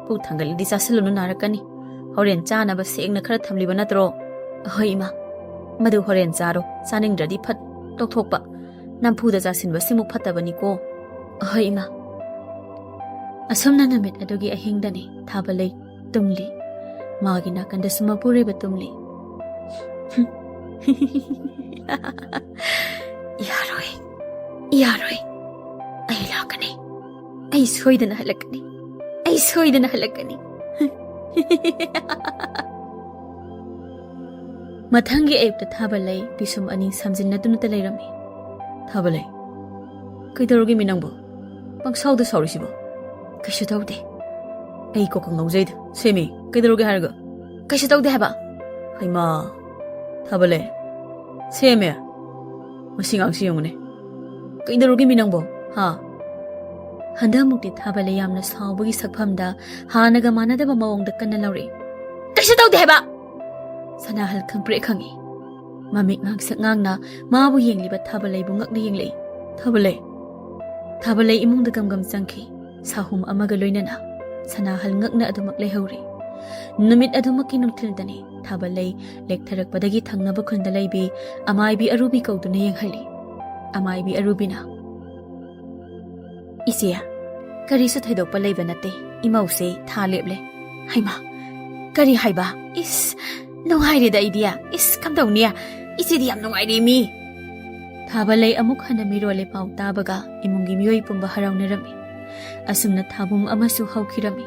ꯄꯨꯛ ꯊꯟꯒꯠꯂꯗꯤ ꯆꯥꯁꯤꯜꯂꯨꯅꯨ, ꯅꯥꯔꯛꯀꯅꯤ꯫ ꯍꯣꯔꯦꯟ ꯆꯥꯅꯕ ꯁꯦꯡꯅ ꯈꯔ ꯊꯝꯂꯤꯕ ꯅꯠꯇ꯭ꯔꯣ?" "ꯑꯍꯣꯏ ꯏꯃꯥ, ꯃꯗꯨ ꯍꯣꯔꯦꯟ ꯆꯥꯔꯣ, ꯆꯥꯅꯤꯡꯗ꯭ꯔꯗꯤ ꯐꯠ ꯇꯣꯛꯊꯣꯛꯄ꯫ ꯅꯝꯐꯨꯗ ꯆꯥꯁꯤꯟꯕ ꯁꯤꯃꯨꯛ ꯐꯠꯇꯕꯅꯤꯀꯣ꯫" "ꯑꯍꯣꯏ ꯏꯃꯥ꯫" ꯑꯁꯨꯝꯅ ꯅꯨꯃꯤꯠ ꯑꯗꯨꯒꯤ ꯑꯍꯤꯡꯗꯅꯤ ꯊꯥꯕꯂꯩ ꯇꯨꯝꯂꯤ꯫ ꯃꯥꯒꯤ ꯅꯥꯀꯟꯗꯁꯨ ꯃꯄꯨꯔꯣꯏꯕ ꯇꯨꯝꯂꯤ꯫ "ꯌꯥꯔꯣꯏ, ꯌꯥꯔꯣꯏ꯫ ꯑꯩ ꯂꯥꯛꯀꯅꯤ꯫ ꯑꯩ ꯁꯣꯏꯗꯅ ꯍꯜꯂꯛꯀꯅꯤ꯫ ꯑꯩ ꯁꯣꯏꯗꯅ ꯍꯜꯂꯛꯀꯅꯤ꯫" ꯃꯊꯪꯒꯤ ꯑꯌꯨꯛꯇ ꯊꯥꯕꯂꯩ ꯄꯤꯁꯨꯝ ꯑꯅꯤ ꯁꯝꯖꯤꯟꯅꯗꯨꯅꯇ ꯂꯩꯔꯝꯃꯤ꯫ "ꯊꯥꯕꯂꯩ, ꯀꯩꯗꯧꯔꯒꯦ ꯃꯤ ꯅꯪꯕꯣ? ꯄꯪꯁꯥꯎꯗ ꯁꯥꯎꯔꯤꯁꯤꯕꯣ? ꯀꯩꯁꯨ ꯇꯧꯗꯦ꯫ ꯑꯩ ꯀꯣꯛꯀ ꯉꯥꯎꯖꯩꯗ꯫ ꯁꯦꯝꯃꯤ, ꯀꯩꯗꯧꯔꯒꯦ ꯍꯥꯏꯔꯒ? ꯀꯩꯁꯨ ꯇꯧꯗꯦ ꯍꯥꯏꯕ꯫ ꯍꯩꯃꯥ, ꯊꯥꯕꯂꯩ꯫ ꯁꯦꯝꯃꯦ꯫ ꯃꯁꯤ ꯉꯥꯡꯁꯤ ꯌꯦꯡꯉꯨꯅꯦ꯫ ꯀꯩꯗꯧꯔꯒꯦ ꯃꯤ ꯅꯪꯕꯣ? ꯍꯥ? ꯍꯟꯗꯛꯃꯨꯛꯇꯤ ꯊꯥꯕꯂꯩ ꯌꯥꯝꯅ ꯁꯥꯎꯕꯒꯤ ꯁꯛꯐꯝꯗ ꯍꯥꯟꯅꯒ ꯃꯥꯟꯅꯗꯕ ꯃꯑꯣꯡꯗ ꯀꯟꯅ ꯂꯧꯔꯛꯏ꯫ ꯀꯩꯁꯨ ꯇꯧꯗꯦ ꯍꯥꯏꯕ! ꯁꯅꯥꯍꯜ ꯈꯪꯄ꯭ꯔꯦꯛ ꯈꯪꯉꯤ꯫ ꯃꯃꯤꯠ ꯉꯥꯡꯁꯛ ꯉꯥꯡꯅ ꯃꯥꯕꯨ ꯌꯦꯡꯂꯤꯕ ꯊꯥꯕꯂꯩꯕꯨ ꯉꯛꯅ ꯌꯦꯡꯂꯛꯏ꯫ ꯊꯥꯕꯂꯩ! ꯊꯥꯕꯂꯩ ꯏꯃꯨꯡꯗ ꯒꯝꯒꯝ ꯆꯪꯈꯤ꯫ ꯁꯥꯍꯨꯝ ꯑꯃꯒ ꯂꯣꯏꯅꯅ ꯁꯅꯥꯍꯜ ꯉꯛꯅ ꯑꯗꯨꯃꯛ ꯂꯩꯍꯧꯔꯤ꯫ ꯅꯨꯃꯤꯠ ꯑꯗꯨꯃꯛꯀꯤ ꯅꯨꯡꯊꯤꯜꯗꯅꯤ ꯊꯥꯕꯂꯩ ꯂꯦꯛꯊꯔꯛꯄꯗꯒꯤ ꯊꯪꯅꯕ ꯈꯨꯟꯗ ꯂꯩꯕꯤ ꯑꯃꯥꯏꯕꯤ ꯑꯔꯨꯕꯤ ꯀꯧꯗꯨꯅ ꯌꯦꯡꯍꯜꯂꯤ꯫ ꯑꯃꯥꯏꯕꯤ ꯑꯔꯨꯕꯤꯅ, "ꯏꯆꯦ, ꯀꯔꯤꯁꯨ ꯊꯣꯏꯗꯣꯛꯄ ꯂꯩꯕ ꯅꯠꯇꯦ꯫ ꯏꯃꯧꯁꯦ ꯊꯥ ꯂꯦꯞꯂꯦ꯫" "ꯍꯩꯃꯥ, ꯀꯔꯤ ꯍꯥꯏꯕ? ꯏꯁ, ꯅꯨꯡꯉꯥꯏꯔꯦꯗ ꯑꯩꯗꯤ꯫ ꯏꯁ, ꯀꯝꯗꯧꯅꯤ? ꯏꯆꯦꯗꯤ ꯌꯥꯝ ꯅꯨꯡꯉꯥꯏꯔꯦ ꯃꯤ꯫" ꯊꯥꯕꯂꯩ ꯑꯃꯨꯛ ꯍꯟꯅ ꯃꯤꯔꯣꯜꯂꯦ ꯄꯥꯎ ꯇꯥꯕꯒ ꯏꯃꯨꯡꯒꯤ ꯃꯤꯑꯣꯏ ꯄꯨꯝꯕ ꯍꯔꯥꯎꯅꯔꯝꯃꯤ꯫ ꯑꯁꯨꯝꯅ ꯊꯥꯕꯨꯝ ꯑꯃꯁꯨ ꯍꯧꯈꯤꯔꯝꯃꯤ꯫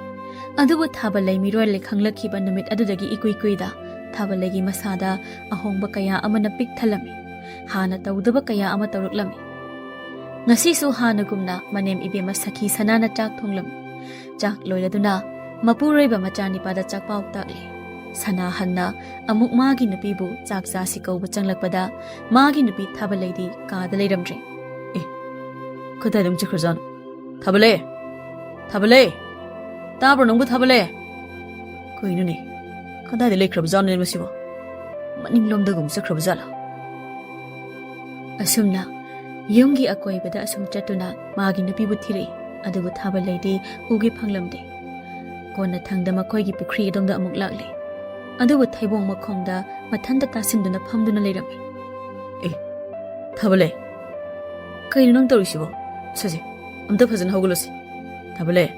ꯑꯗꯨꯕꯨ ꯊꯥꯕꯂꯩ ꯃꯤꯔꯣꯜꯂꯦ ꯈꯪꯂꯛꯈꯤꯕ ꯅꯨꯃꯤꯠ ꯑꯗꯨꯗꯒꯤ ꯏꯀꯨꯏ ꯀꯨꯏꯗ ꯊꯥꯕꯂꯩꯒꯤ ꯃꯁꯥꯗ ꯑꯍꯣꯡꯕ ꯀꯌꯥ ꯑꯃꯅ ꯄꯤꯛ ꯊꯜꯂꯝꯃꯤ꯫ ꯍꯥꯟꯅ ꯇꯧꯗꯕ ꯀꯌꯥ ꯑꯃ ꯇꯧꯔꯛꯂꯝꯃꯤ꯫ ꯉꯁꯤꯁꯨ ꯍꯥꯟꯅꯒꯨꯝꯅ ꯃꯅꯦꯝ ꯏꯕꯦꯝꯃ ꯁꯈꯤ ꯁꯅꯥꯅ ꯆꯥꯛ ꯊꯣꯡꯂꯝꯃꯤ꯫ ꯆꯥꯛ ꯂꯣꯏꯔꯗꯨꯅ ꯃꯄꯨꯔꯣꯏꯕ ꯃꯆꯥꯅꯤꯄꯥꯗ ꯆꯥꯛꯄꯥꯎ ꯇꯥꯛꯂꯤ꯫ ꯁꯅꯥꯍꯜꯅ ꯑꯃꯨꯛ ꯃꯥꯒꯤ ꯅꯨꯄꯤꯕꯨ ꯆꯥꯛ ꯆꯥꯁꯤ ꯀꯧꯕ ꯆꯪꯂꯛꯄꯗ ꯃꯥꯒꯤ ꯅꯨꯄꯤ ꯊꯥꯕꯂꯩꯗꯤ ꯀꯥꯗ ꯂꯩꯔꯝꯗ꯭ꯔꯦ꯫ "ꯑꯦ, ꯀꯗꯥꯏꯗ ꯑꯃꯨꯛ ꯆꯠꯈ꯭ꯔꯖꯥꯠꯅꯣ? ꯊꯥꯕꯂꯩ! ꯊꯥꯕꯂꯩ! ꯇꯥꯕ꯭ꯔꯣ ꯅꯪꯕꯨ, ꯊꯥꯕꯂꯩ? ꯀꯩꯅꯣꯅꯦ, ꯀꯗꯥꯏꯗ ꯂꯩꯈ꯭ꯔꯕꯖꯥꯠꯅꯣꯅꯦ ꯃꯁꯤꯕꯣ? ꯃꯅꯤꯡꯂꯣꯝꯗꯒ ꯑꯃꯨꯛ ꯆꯠꯈ꯭ꯔꯕꯖꯥꯠꯂꯣ?" ꯑꯁꯨꯝꯅ ꯌꯨꯝꯒꯤ ꯑꯀꯣꯏꯕꯗ ꯑꯁꯨꯝ ꯆꯠꯇꯨꯅ ꯃꯥꯒꯤ ꯅꯨꯄꯤꯕꯨ ꯊꯤꯔꯛꯏ꯫ ꯑꯗꯨꯕꯨ ꯊꯥꯕꯂꯩꯗꯤ ꯎꯒꯦ ꯐꯪꯂꯝꯗꯦ꯫ ꯀꯣꯟꯅꯊꯪꯗ ꯃꯈꯣꯏꯒꯤ ꯄꯨꯈ꯭ꯔꯤ ꯑꯗꯣꯝꯗ ꯑꯃꯨꯛ ꯂꯥꯛꯂꯦ꯫ ꯑꯗꯨꯕꯨ ꯊꯩꯕꯣꯡ ꯃꯈꯣꯡꯗ ꯃꯊꯟꯇ ꯇꯥꯁꯤꯟꯗꯨꯅ ꯐꯝꯗꯨꯅ ꯂꯩꯔꯝꯃꯤ꯫ "ꯑꯦ, ꯊꯥꯕꯂꯩ, ꯀꯩꯅꯣ ꯅꯪ ꯇꯧꯔꯤꯁꯤꯕꯣ? ꯁꯦ, ꯁꯦ, ꯑꯝꯇ ꯐꯖꯅ ꯍꯧꯒꯠꯂꯣꯁꯦ꯫ ꯊꯥꯕꯂꯩ,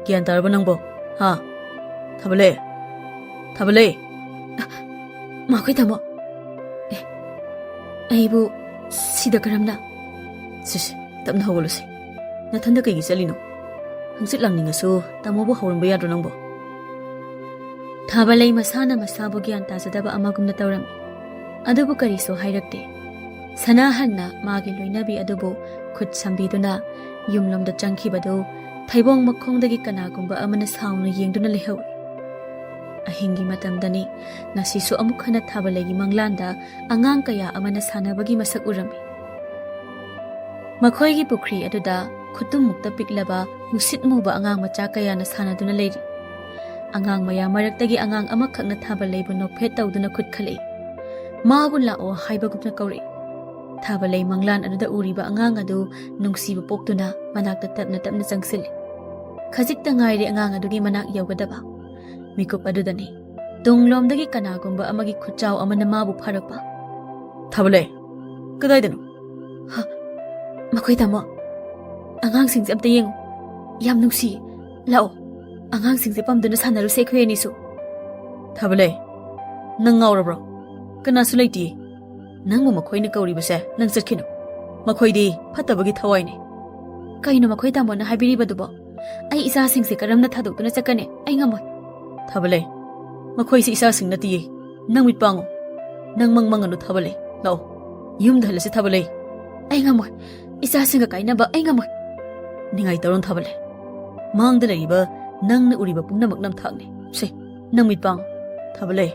ꯒ꯭ꯌꯥꯟ ꯇꯥꯔꯕ ꯅꯪꯕꯣ? ꯍꯥ? ꯊꯥꯕꯂꯩ, ꯊꯥꯕꯂꯩ!" "ꯃꯈꯣꯏ ꯇꯥꯃꯣ꯫ ꯑꯦ, ꯑꯩꯕꯨ ꯁꯤꯗ ꯀꯔꯝꯅ?" "ꯁꯦ, ꯁꯦ, ꯇꯞꯅ ꯍꯧꯒꯠꯂꯨꯁꯦ꯫ ꯅꯊꯟꯗ ꯀꯩꯒꯤ ꯆꯠꯂꯤꯅꯣ? ꯍꯪꯆꯤꯠ ꯂꯥꯡꯅꯤꯡꯉꯁꯨ ꯇꯥꯃꯣꯕꯨ ꯍꯧꯔꯝꯕ ꯌꯥꯗ꯭ꯔꯣ ꯅꯪꯕꯣ?" ꯊꯥꯕꯂꯩ ꯃꯁꯥꯅ ꯃꯁꯥꯕꯨ ꯒ꯭ꯌꯥꯟ ꯇꯥꯖꯗꯕ ꯑꯃꯒꯨꯝꯅ ꯇꯧꯔꯝꯃꯤ꯫ ꯑꯗꯨꯕꯨ ꯀꯔꯤꯁꯨ ꯍꯥꯏꯔꯛꯇꯦ꯫ ꯁꯅꯥꯍꯟꯅ ꯃꯥꯒꯤ ꯂꯣꯏꯅꯕꯤ ꯑꯗꯨꯕꯨ ꯈꯨꯠ ꯁꯝꯕꯤꯗꯨꯅ ꯌꯨꯝꯂꯣꯝꯗ ꯆꯪꯈꯤꯕꯗꯨ ꯊꯩꯕꯣꯡ ꯃꯈꯣꯡꯗꯒꯤ ꯀꯅꯥꯒꯨꯝꯕ ꯑꯃꯅ ꯁꯥꯎꯅ ꯌꯦꯡꯗꯨꯅ ꯂꯩꯍꯧꯏ꯫ ꯑꯍꯤꯡꯒꯤ ꯃꯇꯝꯗꯅꯤ ꯉꯁꯤꯁꯨ ꯑꯃꯨꯛ ꯍꯟꯅ ꯊꯥꯕꯂꯩꯒꯤ ꯃꯪꯂꯥꯟꯗ ꯑꯉꯥꯡ ꯀꯌꯥ ꯑꯃꯅ ꯁꯥꯟꯅꯕꯒꯤ ꯃꯁꯛ ꯎꯔꯝꯃꯤ꯫ ꯃꯈꯣꯏꯒꯤ ꯄꯨꯈ꯭ꯔꯤ ꯑꯗꯨꯗ ꯈꯨꯇꯨꯝꯃꯨꯛꯇ ꯄꯤꯛꯂꯕ ꯃꯨꯁꯤꯠ ꯃꯨꯕ ꯑꯉꯥꯡ ꯃꯆꯥ ꯀꯌꯥꯅ ꯁꯥꯟꯅꯗꯨꯅ ꯂꯩꯔꯤ꯫ ꯑꯉꯥꯡ ꯃꯌꯥꯝ ꯃꯔꯛꯇꯒꯤ ꯑꯉꯥꯡ ꯑꯃꯈꯛꯅ ꯊꯥꯕꯂꯩꯕꯨ ꯅꯣꯛꯐꯦꯠ ꯇꯧꯗꯨꯅ ꯈꯨꯠ ꯈꯜꯂꯛꯏ꯫ ꯃꯥꯕꯨ ꯂꯥꯛꯑꯣ ꯍꯥꯏꯕꯒꯨꯝꯅ ꯀꯧꯔꯛꯏ꯫ ꯊꯥꯕꯂꯩ ꯃꯪꯂꯥꯟ ꯑꯗꯨꯗ ꯎꯔꯤꯕ ꯑꯉꯥꯡ ꯑꯗꯨ ꯅꯨꯡꯁꯤꯕ ꯄꯣꯛꯇꯨꯅ ꯃꯅꯥꯛꯇ ꯇꯞꯅ ꯇꯞꯅ ꯆꯪꯁꯤꯜꯂꯤ꯫ ꯈꯖꯤꯛꯇ ꯉꯥꯏꯔꯦ ꯑꯉꯥꯡ ꯑꯗꯨꯒꯤ ꯃꯅꯥꯛ ꯌꯧꯒꯗꯕ꯫ ꯃꯤꯀꯨꯞ ꯑꯗꯨꯗꯅꯤ ꯇꯨꯡꯂꯣꯝꯗꯒꯤ ꯀꯅꯥꯒꯨꯝꯕ ꯑꯃꯒꯤ ꯈꯨꯠꯆꯥꯎ ꯑꯃꯅ ꯃꯥꯕꯨ ꯐꯥꯔꯛꯄ꯫ "ꯊꯥꯕꯂꯩ, ꯀꯗꯥꯏꯗꯅꯣ?" "ꯍ, ꯃꯈꯣꯏ ꯇꯥꯃꯣ꯫ ꯑꯉꯥꯡꯁꯤꯡꯁꯦ ꯑꯝꯇ ꯌꯦꯡꯉꯨ꯫ ꯌꯥꯝ ꯅꯨꯡꯁꯤꯌꯦ꯫ ꯂꯥꯛꯑꯣ, ꯑꯉꯥꯡꯁꯤꯡꯁꯦ ꯄꯝꯗꯨꯅ ꯁꯥꯟꯅꯔꯨꯁꯦ ꯑꯩꯈꯣꯏ ꯑꯅꯤꯁꯨ꯫" "ꯊꯥꯕꯂꯩ, ꯅꯪ ꯉꯥꯎꯔꯕ꯭ꯔꯣ? ꯀꯅꯥꯁꯨ ꯂꯩꯇꯤꯌꯦ꯫ ꯅꯪꯕꯨ ꯃꯈꯣꯏꯅ ꯀꯧꯔꯤꯕꯁꯦ ꯅꯪ ꯆꯠꯈꯤꯅꯨ꯫ ꯃꯈꯣꯏꯗꯤ ꯐꯠꯇꯕꯒꯤ ꯊꯋꯥꯏꯅꯤ꯫" "ꯀꯩꯅꯣ ꯃꯈꯣꯏ ꯇꯥꯃꯣꯅ ꯍꯥꯏꯕꯤꯔꯤꯕꯗꯨꯕꯣ? ꯑꯩ ꯏꯆꯥꯁꯤꯡꯁꯦ ꯀꯔꯝꯅ ꯊꯥꯗꯣꯛꯇꯨꯅ ꯆꯠꯀꯅꯤ? ꯑꯩ ꯉꯝꯃꯣꯏ꯫" "ꯊꯥꯕꯂꯩ, ꯃꯈꯣꯏꯁꯤ ꯏꯆꯥꯁꯤꯡ ꯅꯠꯇꯤꯌꯦ꯫ ꯅꯪ ꯃꯤꯠ ꯄꯥꯡꯉꯨ꯫ ꯅꯪ ꯃꯪ ꯃꯪꯒꯅꯨ ꯊꯥꯕꯂꯩ꯫ ꯂꯥꯛꯑꯣ, ꯌꯨꯝꯗ ꯍꯜꯂꯁꯤ ꯊꯥꯕꯂꯩ꯫" "ꯑꯩ ꯉꯝꯃꯣꯏ꯫ ꯏꯆꯥꯁꯤꯡꯒ ꯀꯥꯏꯅꯕ ꯑꯩ ꯉꯝꯃꯣꯏ꯫" "ꯅꯤꯡꯉꯥꯏ ꯇꯧꯔꯅꯨ ꯊꯥꯕꯂꯩ꯫ ꯃꯥꯡꯗ ꯂꯩꯔꯤꯕ ꯅꯪꯅ ꯎꯔꯤꯕ ꯄꯨꯝꯅꯃꯛ ꯅꯝꯊꯥꯛꯅꯤ꯫ ꯁꯦ, ꯅꯪ ꯃꯤꯠ ꯄꯥꯡꯉꯨ꯫ ꯊꯥꯕꯂꯩ,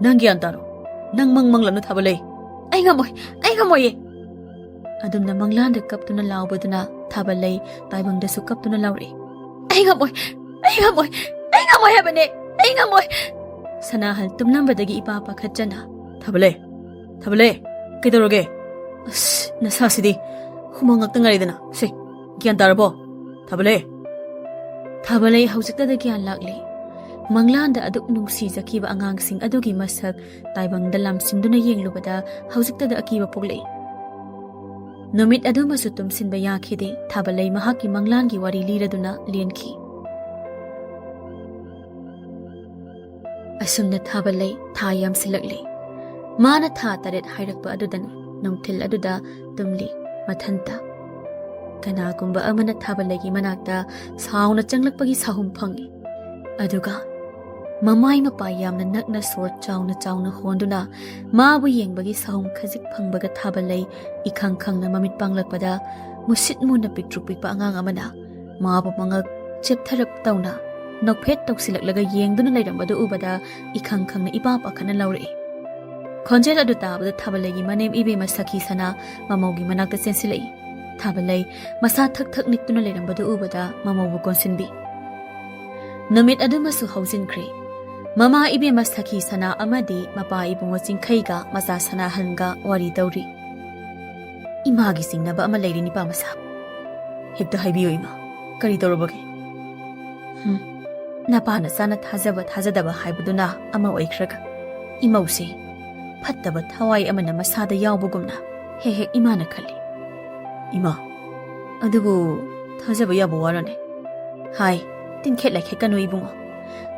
ꯅꯪ ꯒ꯭ꯌꯥꯟ ꯇꯥꯔꯣ꯫ ꯅꯪ ꯃꯪ ꯃꯪꯂꯅꯨ ꯊꯥꯕꯂꯩ꯫" "ꯑꯩ ꯉꯝꯃꯣꯏ, ꯑꯩ ꯉꯝꯃꯣꯏꯌꯦ꯫" ꯑꯗꯨꯝꯅ ꯃꯪꯂꯥꯟꯗ ꯀꯞꯇꯨꯅ ꯂꯥꯎꯕꯗꯨꯅ ꯊꯥꯕꯂꯩ ꯇꯥꯏꯕꯪꯗꯁꯨ ꯀꯞꯇꯨꯅ ꯂꯥꯎꯔꯛꯏ꯫ "ꯑꯩ ꯉꯝꯃꯣꯏ, ꯑꯩ ꯉꯝꯃꯣꯏ, ꯑꯩ ꯉꯝꯃꯣꯏ ꯍꯥꯏꯕꯅꯦ, ꯑꯩ ꯉꯝꯃꯣꯏ꯫" ꯁꯅꯥꯍꯜ ꯇꯨꯝꯂꯝꯕꯗꯒꯤ ꯏꯄꯥ ꯄꯥꯈꯠꯆꯅ, "ꯊꯥꯕꯂꯩ, ꯊꯥꯕꯂꯩ, ꯀꯩꯗꯧꯔꯒꯦ? ꯑꯁ, ꯅꯁꯥꯁꯤꯗꯤ ꯍꯨꯃꯥꯡ ꯉꯥꯛꯇ ꯉꯥꯏꯔꯦꯗꯅ꯫ ꯁꯦ, ꯒ꯭ꯌꯥꯟ ꯇꯥꯔꯕꯣ? ꯊꯥꯕꯂꯩ꯫" ꯊꯥꯕꯂꯩ ꯍꯧꯖꯤꯛꯇꯗ ꯒ꯭ꯌꯥꯟ ꯂꯥꯛꯂꯦ꯫ ꯃꯪꯂꯥꯟꯗ ꯑꯗꯨꯛ ꯅꯨꯡꯁꯤꯖꯈꯤꯕ ꯑꯉꯥꯡꯁꯤꯡ ꯑꯗꯨꯒꯤ ꯃꯁꯛ ꯇꯥꯏꯕꯪꯗ ꯂꯥꯝꯁꯤꯟꯗꯨꯅ ꯌꯦꯡꯂꯨꯕꯗ ꯍꯧꯖꯤꯛꯇꯗ ꯑꯀꯤꯕ ꯄꯣꯛꯂꯛꯏ꯫ ꯅꯨꯃꯤꯠ ꯑꯗꯨꯃꯁꯨ ꯇꯨꯝꯁꯤꯟꯕ ꯌꯥꯈꯤꯗꯦ꯫ ꯊꯥꯕꯂꯩ ꯃꯍꯥꯛꯀꯤ ꯃꯪꯂꯥꯟꯒꯤ ꯋꯥꯔꯤ ꯂꯤꯔꯗꯨꯅ ꯂꯦꯟꯈꯤ꯫ ꯑꯁꯨꯝꯅ ꯊꯥꯕꯂꯩ ꯊꯥ ꯌꯥꯝꯁꯤꯜꯂꯛꯂꯦ꯫ ꯃꯥꯅ ꯊꯥ ꯇꯔꯦꯠ ꯍꯥꯏꯔꯛꯄ ꯑꯗꯨꯗꯅꯤ ꯅꯨꯡꯊꯤꯜ ꯑꯗꯨꯗ ꯇꯨꯝꯂꯤ ꯃꯊꯟꯇ꯫ ꯀꯅꯥꯒꯨꯝꯕ ꯑꯃꯅ ꯊꯥꯕꯂꯩꯒꯤ ꯃꯅꯥꯛꯇ ꯁꯥꯎꯅ ꯆꯪꯂꯛꯄꯒꯤ ꯁꯥꯍꯨꯝ ꯐꯪꯏ꯫ ꯑꯗꯨꯒ ꯃꯃꯥꯏ ꯃꯄꯥ ꯌꯥꯝꯅ ꯅꯛꯅ ꯁꯣꯔ ꯆꯥꯎꯅ ꯆꯥꯎꯅ ꯍꯣꯟꯗꯨꯅ ꯃꯥꯕꯨ ꯌꯦꯡꯕꯒꯤ ꯁꯥꯍꯨꯝ ꯈꯖꯤꯛ ꯐꯪꯕꯒ ꯊꯥꯕꯂꯩ ꯏꯈꯪ ꯈꯪꯅ ꯃꯃꯤꯠ ꯄꯥꯡꯂꯛꯄꯗ ꯃꯨꯁꯤꯠ ꯃꯨꯅ ꯄꯤꯛꯇ꯭ꯔꯨ ꯄꯤꯛꯄ ꯑꯉꯥꯡ ꯑꯃꯅ ꯃꯥꯕꯨ ꯃꯉꯛ ꯆꯦꯞꯊꯔꯛ ꯇꯧꯅ ꯅꯣꯛꯐꯦꯠ ꯇꯧꯁꯤꯜꯂꯛꯂꯒ ꯌꯦꯡꯗꯨꯅ ꯂꯩꯔꯝꯕꯗꯨ ꯎꯕꯗ ꯏꯈꯪ ꯈꯪꯅ ꯏꯄꯥ ꯄꯥꯈꯠꯅ ꯂꯧꯔꯛꯏ꯫ ꯈꯣꯟꯖꯦꯜ ꯑꯗꯨ ꯇꯥꯕꯗ ꯊꯥꯕꯂꯩꯒꯤ ꯃꯅꯦꯝ ꯏꯕꯦꯝꯃ ꯁꯈꯤ ꯁꯅꯥ ꯃꯃꯧꯒꯤ ꯃꯅꯥꯛꯇ ꯆꯦꯟꯁꯤꯜꯂꯛꯏ꯫ ꯊꯥꯕꯂꯩ ꯃꯁꯥ ꯊꯛ ꯊꯛ ꯅꯤꯛꯇꯨꯅ ꯂꯩꯔꯝꯕꯗꯨ ꯎꯕꯗ ꯃꯃꯧꯕꯨ ꯀꯣꯟꯁꯤꯟꯕꯤ꯫ ꯅꯨꯃꯤꯠ ꯑꯗꯨꯃꯁꯨ ꯍꯧꯖꯤꯟꯈ꯭ꯔꯦ꯫ ꯃꯃꯥ ꯏꯕꯦꯝꯃ ꯁꯈꯤ ꯁꯅꯥ ꯑꯃꯗꯤ ꯃꯄꯥ ꯏꯕꯨꯡꯉꯣ ꯆꯤꯡꯈꯩꯒ ꯃꯆꯥ ꯁꯅꯥꯍꯟꯒ ꯋꯥꯔꯤ ꯇꯧꯔꯤ꯫ "ꯏꯃꯥꯒꯤ ꯆꯤꯡꯅꯕ ꯑꯃ ꯂꯩꯔꯦ, ꯅꯤꯄꯥ ꯃꯆꯥ꯫" "ꯍꯦꯛꯇ ꯍꯥꯏꯕꯤꯌꯨ ꯏꯃꯥ, ꯀꯔꯤ ꯇꯧꯔꯕꯒꯦ?" "ꯍꯨꯝ, ꯅꯄꯥ ꯅꯆꯥꯅ ꯊꯥꯖꯕ ꯊꯥꯖꯗꯕ ꯍꯥꯏꯕꯗꯨꯅ ꯑꯃ ꯑꯣꯏꯈ꯭ꯔꯒ, ꯏꯃꯧꯁꯦ ꯐꯠꯇꯕ ꯊꯋꯥꯏ ꯑꯃꯅ ꯃꯁꯥꯗ ꯌꯥꯎꯕꯒꯨꯝꯅ ꯍꯦꯛ ꯍꯦꯛ ꯏꯃꯥꯅ ꯈꯜꯂꯤ꯫" "ꯏꯃꯥ, ꯑꯗꯨꯕꯨ ꯊꯥꯖꯕ ꯌꯥꯕ ꯋꯥꯔꯅꯦ?" "ꯍꯥꯏ, ꯇꯤꯟꯈꯦꯠ ꯂꯥꯏꯈꯦꯠꯀꯅꯨ ꯏꯕꯨꯡꯉꯣ꯫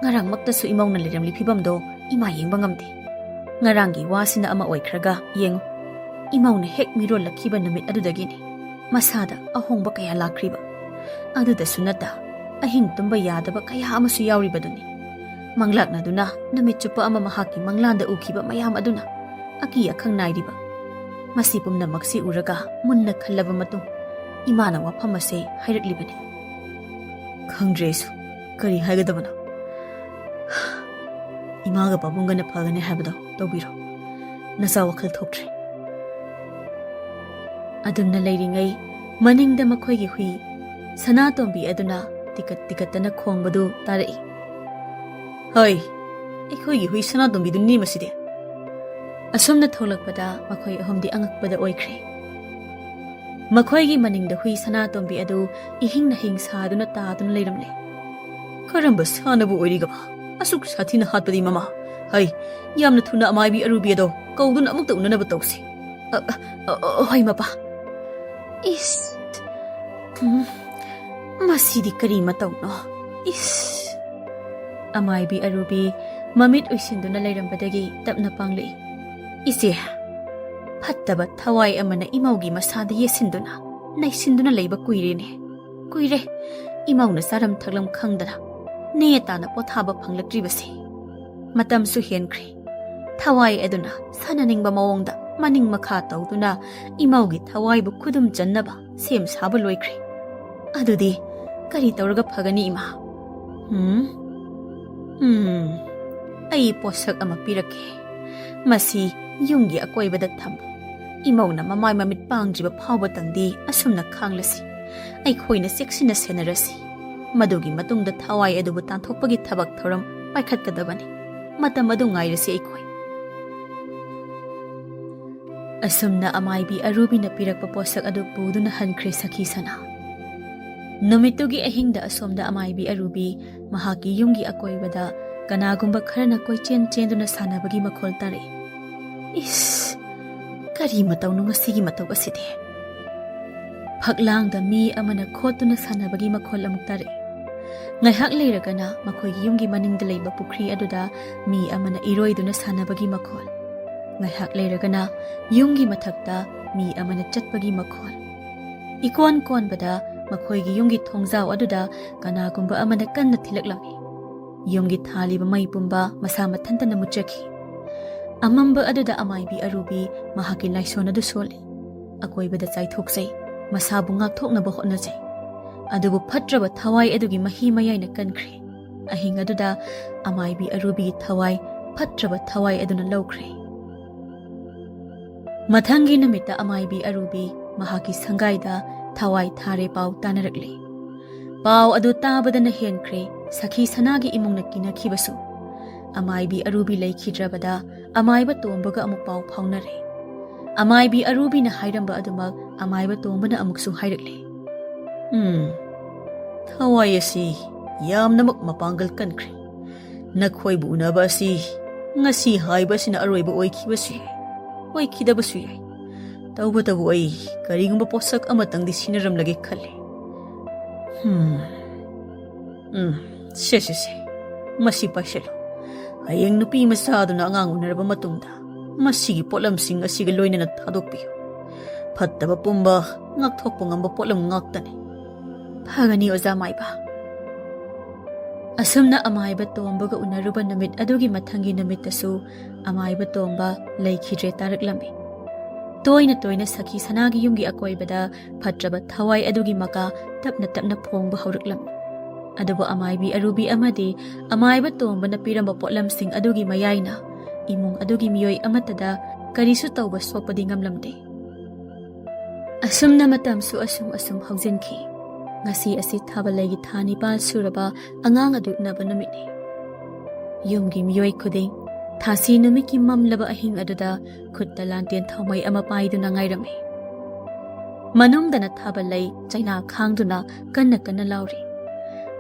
ꯉꯔꯥꯡꯃꯛꯇꯁꯨ ꯏꯃꯧꯅ ꯂꯩꯔꯝꯂꯤ ꯐꯤꯕꯝꯗꯣ ꯏꯃꯥ ꯌꯦꯡꯕ ꯉꯝꯗꯦ꯫ ꯉꯔꯥꯡꯒꯤ ꯋꯥꯁꯤꯅ ꯑꯃ ꯑꯣꯏꯈ꯭ꯔꯒ ꯌꯦꯡꯉꯨ, ꯏꯃꯧꯅ ꯍꯦꯛ ꯃꯤꯔꯣꯜꯂꯛꯈꯤꯕ ꯅꯨꯃꯤꯠ ꯑꯗꯨꯗꯒꯤꯅꯤ ꯃꯁꯥꯗ ꯑꯍꯣꯡꯕ ꯀꯌꯥ ꯂꯥꯛꯈ꯭ꯔꯤꯕ꯫ ꯑꯗꯨꯗꯁꯨ ꯅꯠꯇ ꯑꯍꯤꯡ ꯇꯨꯝꯕ ꯌꯥꯗꯕ ꯀꯌꯥ ꯑꯃꯁꯨ ꯌꯥꯎꯔꯤꯕꯗꯨꯅꯤ꯫ ꯃꯪꯂꯥꯛꯅꯗꯨꯅ ꯅꯨꯃꯤꯠ ꯆꯨꯞꯄ ꯑꯃ ꯃꯍꯥꯛꯀꯤ ꯃꯪꯂꯥꯟꯗ ꯎꯈꯤꯕ ꯃꯌꯥꯝ ꯑꯗꯨꯅ ꯑꯀꯤ ꯑꯈꯪ ꯅꯥꯏꯔꯤꯕ꯫ ꯃꯁꯤ ꯄꯨꯝꯅꯃꯛꯁꯤ ꯎꯔꯒ ꯃꯨꯟꯅ ꯈꯜꯂꯕ ꯃꯇꯨꯡ ꯏꯃꯥꯅ ꯋꯥꯐꯝ ꯑꯁꯦ ꯍꯥꯏꯔꯛꯂꯤꯕꯅꯤ꯫" "ꯈꯪꯗ꯭ꯔꯦ ꯑꯩꯁꯨ, ꯀꯔꯤ ꯍꯥꯏꯒꯗꯕꯅꯣ꯫ ꯏꯃꯥꯒ ꯄꯥꯕꯨꯡꯒꯅ ꯐꯒꯅꯤ ꯍꯥꯏꯕꯗꯣ ꯇꯧꯕꯤꯔꯣ꯫ ꯅꯆꯥ ꯋꯥꯈꯜ ꯊꯣꯛꯇ꯭ꯔꯦ꯫" ꯑꯗꯨꯝꯅ ꯂꯩꯔꯤꯉꯩ ꯃꯅꯤꯡꯗ ꯃꯈꯣꯏꯒꯤ ꯍꯨꯏ ꯁꯅꯥꯇꯣꯝꯕꯤ ꯑꯗꯨꯅ ꯇꯤꯀꯠ ꯇꯤꯀꯠꯇꯅ ꯈꯣꯡꯕꯗꯨ ꯇꯥꯔꯛꯏ꯫ "ꯍꯩ, ꯑꯩꯈꯣꯏꯒꯤ ꯍꯨꯏ ꯁꯅꯥꯇꯣꯝꯕꯤꯗꯨꯅꯤ ꯃꯁꯤꯗꯤ꯫" ꯑꯁꯨꯝꯅ ꯊꯣꯛꯂꯛꯄꯗ ꯃꯈꯣꯏ ꯑꯍꯨꯝꯗꯤ ꯑꯉꯛꯄꯗ ꯑꯣꯏꯈ꯭ꯔꯦ꯫ ꯃꯈꯣꯏꯒꯤ ꯃꯅꯤꯡꯗ ꯍꯨꯏ ꯁꯅꯥꯇꯣꯝꯕꯤ ꯑꯗꯨ ꯏꯍꯤꯡꯅ ꯍꯤꯡ ꯁꯥꯗꯨꯅ ꯇꯥꯗꯨꯅ ꯂꯩꯔꯝꯂꯦ꯫ "ꯀꯔꯝꯕ ꯁꯥꯅꯕꯨ ꯑꯣꯏꯔꯤꯒꯕ? ꯑꯁꯨꯛ ꯁꯥꯊꯤꯅ ꯍꯥꯠꯄꯗꯤ ꯃꯃꯥ꯫ ꯍꯩ, ꯌꯥꯝꯅ ꯊꯨꯅ ꯑꯃꯥꯏꯕꯤ ꯑꯔꯨꯕꯤ ꯑꯗꯣ ꯀꯧꯗꯨꯅ ꯑꯃꯨꯛꯇ ꯎꯅꯅꯕ ꯇꯧꯁꯤ꯫" "ꯑ, ꯑ, ꯑ, ꯑ, ꯍꯣꯏ ꯃꯄꯥ꯫" "ꯏꯁ, ꯎꯝ, ꯃꯁꯤꯗꯤ ꯀꯔꯤ ꯃꯇꯧꯅꯣ? ꯏꯁ!" ꯑꯃꯥꯏꯕꯤ ꯑꯔꯨꯕꯤ ꯃꯃꯤꯠ ꯎꯏꯁꯤꯟꯗꯨꯅ ꯂꯩꯔꯝꯕꯗꯒꯤ ꯇꯞꯅ ꯄꯥꯡꯂꯛꯏ꯫ "ꯏꯆꯦ, ꯐꯠꯇꯕ ꯊꯋꯥꯏ ꯑꯃꯅ ꯏꯃꯧꯒꯤ ꯃꯁꯥꯗ ꯌꯦꯠꯁꯤꯟꯗꯨꯅ ꯅꯩꯁꯤꯟꯗꯨꯅ ꯂꯩꯕ ꯀꯨꯏꯔꯦꯅꯦ꯫ ꯀꯨꯏꯔꯦ ꯏꯃꯧꯅ ꯆꯥꯔꯝ ꯊꯛꯂꯝ ꯈꯪꯗꯅ ꯅꯦ ꯇꯥꯅ ꯄꯣꯊꯥꯕ ꯐꯪꯂꯛꯇ꯭ꯔꯤꯕꯁꯦ꯫ ꯃꯇꯝꯁꯨ ꯍꯦꯟꯈ꯭ꯔꯦ꯫ ꯊꯋꯥꯏ ꯑꯗꯨꯅ ꯁꯥꯟꯅꯅꯤꯡꯕ ꯃꯑꯣꯡꯗ ꯃꯅꯤꯡ ꯃꯈꯥ ꯇꯧꯗꯨꯅ ꯏꯃꯧꯒꯤ ꯊꯋꯥꯏꯕꯨ ꯈꯨꯗꯨꯝ ꯆꯟꯅꯕ ꯁꯦꯝ ꯁꯥꯕ ꯂꯣꯏꯈ꯭ꯔꯦ꯫ ꯑꯗꯨꯗꯤ ꯀꯔꯤ ꯇꯧꯔꯒ ꯐꯒꯅꯤ, ꯏꯃꯥ? ꯎꯝ? ꯎꯝ, ꯑꯩ ꯄꯣꯠꯁꯛ ꯑꯃ ꯄꯤꯔꯛꯀꯦ꯫ ꯃꯁꯤ ꯌꯨꯝꯒꯤ ꯑꯀꯣꯏꯕꯗ ꯊꯝꯃꯨ꯫ ꯏꯃꯧꯅ ꯃꯃꯥꯏ ꯃꯃꯤꯠ ꯄꯥꯡꯗ꯭ꯔꯤꯕ ꯐꯥꯎꯕꯇꯪꯗꯤ ꯑꯁꯨꯝꯅ ꯈꯥꯡꯂꯁꯤ꯫ ꯑꯩꯈꯣꯏꯅ ꯆꯦꯛꯁꯤꯟꯅ ꯁꯦꯟꯅꯔꯁꯤ꯫ ꯃꯗꯨꯒꯤ ꯃꯇꯨꯡꯗ ꯊꯋꯥꯏ ꯑꯗꯨꯕꯨ ꯇꯥꯟꯊꯣꯛꯄꯒꯤ ꯊꯕꯛ ꯊꯧꯔꯝ ꯄꯥꯏꯈꯠꯀꯗꯕꯅꯤ꯫ ꯃꯇꯝ ꯑꯗꯨ ꯉꯥꯏꯔꯁꯤ ꯑꯩꯈꯣꯏ꯫ ꯑꯁꯨꯝꯅ ꯑꯃꯥꯏꯕꯤ ꯑꯔꯨꯕꯤꯅ ꯄꯤꯔꯛꯄ ꯄꯣꯠꯁꯛ ꯑꯗꯨ ꯄꯨꯗꯨꯅ ꯍꯟꯈ꯭ꯔꯦ ꯁꯈꯤ ꯁꯅꯥ꯫ ꯅꯨꯃꯤꯠꯇꯨꯒꯤ ꯑꯍꯤꯡꯗ ꯑꯁꯣꯝꯗ ꯑꯃꯥꯏꯕꯤ ꯑꯔꯨꯕꯤ ꯃꯍꯥꯛꯀꯤ ꯌꯨꯝꯒꯤ ꯑꯀꯣꯏꯕꯗ ꯀꯅꯥꯒꯨꯝꯕ ꯈꯔꯅ ꯀꯣꯏꯆꯦꯟ ꯆꯦꯟꯗꯨꯅ ꯁꯥꯟꯅꯕꯒꯤ ꯃꯈꯣꯜ ꯇꯥꯔꯛꯏ꯫ ꯏꯁ, ꯀꯔꯤ ꯃꯇꯧꯅꯣ ꯉꯁꯤꯒꯤ ꯃꯇꯧ ꯑꯁꯤꯗꯤ? ꯐꯛꯂꯥꯡꯗ ꯃꯤ ꯑꯃꯅ ꯈꯣꯠꯇꯨꯅ ꯁꯥꯟꯅꯕꯒꯤ ꯃꯈꯣꯜ ꯑꯃꯨꯛ ꯇꯥꯔꯛꯏ꯫ ꯉꯥꯏꯍꯥꯛ ꯂꯩꯔꯒꯅ ꯃꯈꯣꯏꯒꯤ ꯌꯨꯝꯒꯤ ꯃꯅꯤꯡꯗ ꯂꯩꯕ ꯄꯨꯈ꯭ꯔꯤ ꯑꯗꯨꯗ ꯃꯤ ꯑꯃꯅ ꯏꯔꯣꯏꯗꯨꯅ ꯁꯥꯟꯅꯕꯒꯤ ꯃꯈꯣꯜ꯫ ꯉꯥꯏꯍꯥꯛ ꯂꯩꯔꯒꯅ ꯌꯨꯝꯒꯤ ꯃꯊꯛꯇ ꯃꯤ ꯑꯃꯅ ꯆꯠꯄꯒꯤ ꯃꯈꯣꯜ꯫ ꯏꯀꯣꯟ ꯀꯣꯟꯕꯗ ꯃꯈꯣꯏꯒꯤ ꯌꯨꯝꯒꯤ ꯊꯣꯡꯖꯥꯎ ꯑꯗꯨꯗ ꯀꯅꯥꯒꯨꯝꯕ ꯑꯃꯅ ꯀꯟꯅ ꯊꯤꯜꯂꯛꯂꯝꯃꯤ꯫ ꯌꯨꯝꯒꯤ ꯊꯥꯜꯂꯤꯕ ꯃꯩ ꯄꯨꯝꯕ ꯃꯁꯥ ꯃꯊꯟꯇꯅ ꯃꯨꯠꯆꯈꯤ꯫ ꯑꯃꯝꯕ ꯑꯗꯨꯗ ꯑꯃꯥꯏꯕꯤ ꯑꯔꯨꯕꯤ ꯃꯍꯥꯛꯀꯤ ꯂꯥꯏꯁꯣꯟ ꯑꯗꯨ ꯁꯣꯜꯂꯤ꯫ ꯑꯀꯣꯏꯕꯗ ꯆꯥꯏꯊꯣꯛꯆꯩ, ꯃꯁꯥꯕꯨ ꯉꯥꯛꯊꯣꯛꯅꯕ ꯍꯣꯠꯅꯖꯩ꯫ ꯑꯗꯨꯕꯨ ꯐꯠꯇ꯭ꯔꯕ ꯊꯋꯥꯏ ꯑꯗꯨꯒꯤ ꯃꯍꯤ ꯃꯌꯥꯏꯅ ꯀꯟꯈ꯭ꯔꯦ꯫ ꯑꯍꯤꯡ ꯑꯗꯨꯗ ꯑꯃꯥꯏꯕꯤ ꯑꯔꯨꯕꯤꯒꯤ ꯊꯋꯥꯏ ꯐꯠꯇ꯭ꯔꯕ ꯊꯋꯥꯏ ꯑꯗꯨꯅ ꯂꯧꯈ꯭ꯔꯦ꯫ ꯃꯊꯪꯒꯤ ꯅꯨꯃꯤꯠꯇ ꯑꯃꯥꯏꯕꯤ ꯑꯔꯨꯕꯤ ꯃꯍꯥꯛꯀꯤ ꯁꯪꯒꯥꯏꯗ ꯊꯋꯥꯏ ꯊꯥꯔꯦ ꯄꯥꯎ ꯇꯥꯅꯔꯛꯂꯦ꯫ ꯄꯥꯎ ꯑꯗꯨ ꯇꯥꯕꯗꯅ ꯍꯦꯟꯈ꯭ꯔꯦ ꯁꯈꯤ ꯁꯅꯥꯒꯤ ꯏꯃꯨꯡꯅ ꯀꯤꯅꯈꯤꯕꯁꯨ꯫ ꯑꯃꯥꯏꯕꯤ ꯑꯔꯨꯕꯤ ꯂꯩꯈꯤꯗ꯭ꯔꯕꯗ ꯑꯃꯥꯏꯕ ꯇꯣꯝꯕꯒ ꯑꯃꯨꯛ ꯄꯥꯎ ꯐꯥꯎꯅꯔꯦ꯫ ꯑꯃꯥꯏꯕꯤ ꯑꯔꯨꯕꯤꯅ ꯍꯥꯏꯔꯝꯕ ꯑꯗꯨꯃꯛ ꯑꯃꯥꯏꯕ ꯇꯣꯝꯕꯅ ꯑꯃꯨꯛꯁꯨ ꯍꯥꯏꯔꯛꯂꯦ꯫ ꯎꯝ, ꯊꯋꯥꯏ ꯑꯁꯤ ꯌꯥꯝꯅꯃꯛ ꯃꯄꯥꯡꯒꯜ ꯀꯟꯈ꯭ꯔꯦ꯫ ꯅꯈꯣꯏꯕꯨ ꯎꯅꯕ ꯑꯁꯤ ꯉꯁꯤ ꯍꯥꯏꯕ ꯑꯁꯤꯅ ꯑꯔꯣꯏꯕ ꯑꯣꯏꯈꯤꯕꯁꯨ ꯌꯥꯏ, ꯑꯣꯏꯈꯤꯗꯕꯁꯨ ꯌꯥꯏ꯫ ꯇꯧꯕꯇꯕꯨ ꯑꯩ ꯀꯔꯤꯒꯨꯝꯕ ꯄꯣꯠꯁꯛ ꯑꯃꯇꯪꯗꯤ ꯁꯤꯟꯅꯔꯝꯂꯒꯦ ꯈꯜꯂꯤ꯫ ꯍꯝ꯫ ꯎꯝ, ꯁꯦ, ꯁꯦ, ꯁꯦ꯫ ꯃꯁꯤ ꯄꯥꯏꯁꯤꯜꯂꯨ꯫ ꯍꯌꯦꯡ ꯅꯨꯄꯤ ꯃꯆꯥꯗꯨꯅ ꯑꯉꯥꯡ ꯎꯅꯔꯕ ꯃꯇꯨꯡꯗ ꯃꯁꯤꯒꯤ ꯄꯣꯠꯂꯝꯁꯤꯡ ꯑꯁꯤꯒ ꯂꯣꯏꯅꯅ ꯊꯥꯗꯣꯛꯄꯤꯌꯨ꯫ ꯐꯠꯇꯕ ꯄꯨꯝꯕ ꯉꯥꯛꯊꯣꯛꯄ ꯉꯝꯕ ꯄꯣꯠꯂꯝ ꯉꯥꯛꯇꯅꯤ꯫ ꯐꯒꯅꯤ, ꯑꯣꯖꯥ ꯃꯥꯏꯕ꯫ ꯑꯁꯨꯝꯅ ꯑꯃꯥꯏꯕ ꯇꯣꯝꯕꯒ ꯎꯅꯔꯨꯕ ꯅꯨꯃꯤꯠ ꯑꯗꯨꯒꯤ ꯃꯊꯪꯒꯤ ꯅꯨꯃꯤꯠꯇꯁꯨ ꯑꯃꯥꯏꯕ ꯇꯣꯝꯕ ꯂꯩꯈꯤꯗ꯭ꯔꯦ ꯇꯥꯔꯛꯂꯝꯃꯤ꯫ ꯇꯣꯏꯅ ꯇꯣꯏꯅ ꯁꯈꯤ ꯁꯅꯥꯒꯤ ꯌꯨꯝꯒꯤ ꯑꯀꯣꯏꯕꯗ ꯐꯠꯇ꯭ꯔꯕ ꯊꯋꯥꯏ ꯑꯗꯨꯒꯤ ꯃꯀꯥ ꯇꯞꯅ ꯇꯞꯅ ꯐꯣꯡꯕ ꯍꯧꯔꯛꯂꯝꯃꯤ꯫ ꯑꯗꯨꯕꯨ ꯑꯃꯥꯏꯕꯤ ꯑꯔꯨꯕꯤ ꯑꯃꯗꯤ ꯑꯃꯥꯏꯕ ꯇꯣꯝꯕꯅ ꯄꯤꯔꯝꯕ ꯄꯣꯠꯂꯝꯁꯤꯡ ꯑꯗꯨꯒꯤ ꯃꯌꯥꯏꯅ ꯏꯃꯨꯡ ꯑꯗꯨꯒꯤ ꯃꯤꯑꯣꯏ ꯑꯃꯠꯇꯗ ꯀꯔꯤꯁꯨ ꯇꯧꯕ ꯁꯣꯛꯄꯗꯤ ꯉꯝꯂꯝꯗꯦ꯫ ꯑꯁꯨꯝꯅ ꯃꯇꯝꯁꯨ ꯑꯁꯨꯝ ꯑꯁꯨꯝ ꯍꯧꯖꯤꯟꯈꯤ꯫ ꯉꯁꯤ ꯑꯁꯤ ꯊꯥꯕꯜꯂꯩꯒꯤ ꯊꯥ ꯅꯤꯄꯥꯜ ꯁꯨꯔꯕ ꯑꯉꯥꯡ ꯑꯗꯨ ꯎꯅꯕ ꯅꯨꯃꯤꯠꯅꯤ꯫ ꯌꯨꯝꯒꯤ ꯃꯤꯑꯣꯏ ꯈꯨꯗꯤꯡ ꯊꯥꯁꯤ ꯅꯨꯃꯤꯠꯀꯤ ꯃꯝꯂꯕ ꯑꯍꯤꯡ ꯑꯗꯨꯗ ꯈꯨꯠꯇ ꯂꯥꯟꯇꯦꯟ ꯊꯥꯎꯃꯩ ꯑꯃ ꯄꯥꯏꯗꯨꯅ ꯉꯥꯏꯔꯝꯃꯤ꯫ ꯃꯅꯨꯡꯗꯅ ꯊꯥꯕꯜꯂꯩ ꯆꯩꯅꯥ ꯈꯥꯡꯗꯨꯅ ꯀꯟꯅ ꯀꯟꯅ ꯂꯥꯎꯔꯤ꯫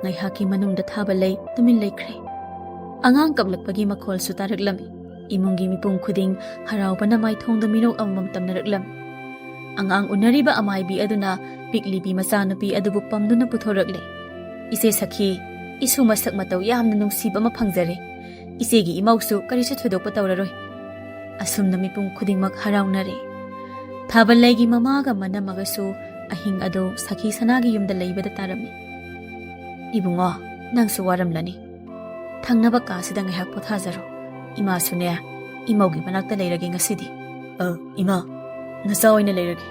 ꯉꯥꯏꯍꯥꯛꯀꯤ ꯃꯅꯨꯡꯗ ꯊꯥꯕꯜꯂꯩ ꯇꯨꯃꯤꯟ ꯂꯩꯈ꯭ꯔꯦ꯫ ꯑꯉꯥꯡ ꯀꯞꯂꯛꯄꯒꯤ ꯃꯈꯣꯜꯁꯨ ꯇꯥꯔꯛꯂꯝꯃꯤ꯫ ꯏꯃꯨꯡꯒꯤ ꯃꯤꯄꯨꯝ ꯈꯨꯗꯤꯡ ꯍꯔꯥꯎꯕꯅ ꯃꯥꯏꯊꯣꯡꯗ ꯃꯤꯅꯣꯛ ꯑꯃꯃꯝ ꯇꯝꯅꯔꯛꯂꯝꯃꯤ꯫ ꯑꯉꯥꯡ ꯎꯅꯔꯤꯕ ꯑꯃꯥꯏꯕꯤ ꯑꯗꯨꯅ ꯄꯤꯛꯂꯤꯕꯤ ꯃꯆꯥꯅꯨꯄꯤ ꯑꯗꯨꯕꯨ ꯄꯝꯗꯨꯅ ꯄꯨꯊꯣꯔꯛꯂꯦ꯫ "ꯏꯆꯦ ꯁꯈꯤ, ꯏꯁꯨ ꯃꯁꯛ ꯃꯇꯧ ꯌꯥꯝꯅ ꯅꯨꯡꯁꯤꯕ ꯑꯃ ꯐꯪꯖꯔꯦ꯫ ꯏꯆꯦꯒꯤ ꯏꯃꯧꯁꯨ ꯀꯔꯤꯁꯨ ꯊꯣꯏꯗꯣꯛꯄ ꯇꯧꯔꯔꯣꯏ꯫" ꯑꯁꯨꯝꯅ ꯃꯤꯄꯨꯝ ꯈꯨꯗꯤꯡꯃꯛ ꯍꯔꯥꯎꯅꯔꯦ꯫ ꯊꯥꯕꯜꯂꯩꯒꯤ ꯃꯃꯥꯒ ꯃꯅꯝꯃꯒꯁꯨ ꯑꯍꯤꯡ ꯑꯗꯨ ꯁꯈꯤ ꯁꯅꯥꯒꯤ ꯌꯨꯝꯗ ꯂꯩꯕꯗ ꯇꯥꯔꯝꯃꯤ꯫ "ꯏꯕꯨꯡꯉꯣ, ꯅꯪꯁꯨ ꯋꯥꯔꯝꯂꯅꯤ꯫ ꯊꯪꯅꯕ ꯀꯥꯁꯤꯗ ꯉꯥꯏꯍꯥꯛ ꯄꯣꯊꯥꯖꯔꯣ꯫ ꯏꯃꯥꯁꯨꯅꯦ, ꯏꯃꯧꯒꯤ ꯃꯅꯥꯛꯇ ꯂꯩꯔꯒꯦ ꯉꯁꯤꯗꯤ꯫" "ꯑ, ꯏꯃꯥ, ꯅꯆꯥ ꯑꯣꯏꯅ ꯂꯩꯔꯒꯦ꯫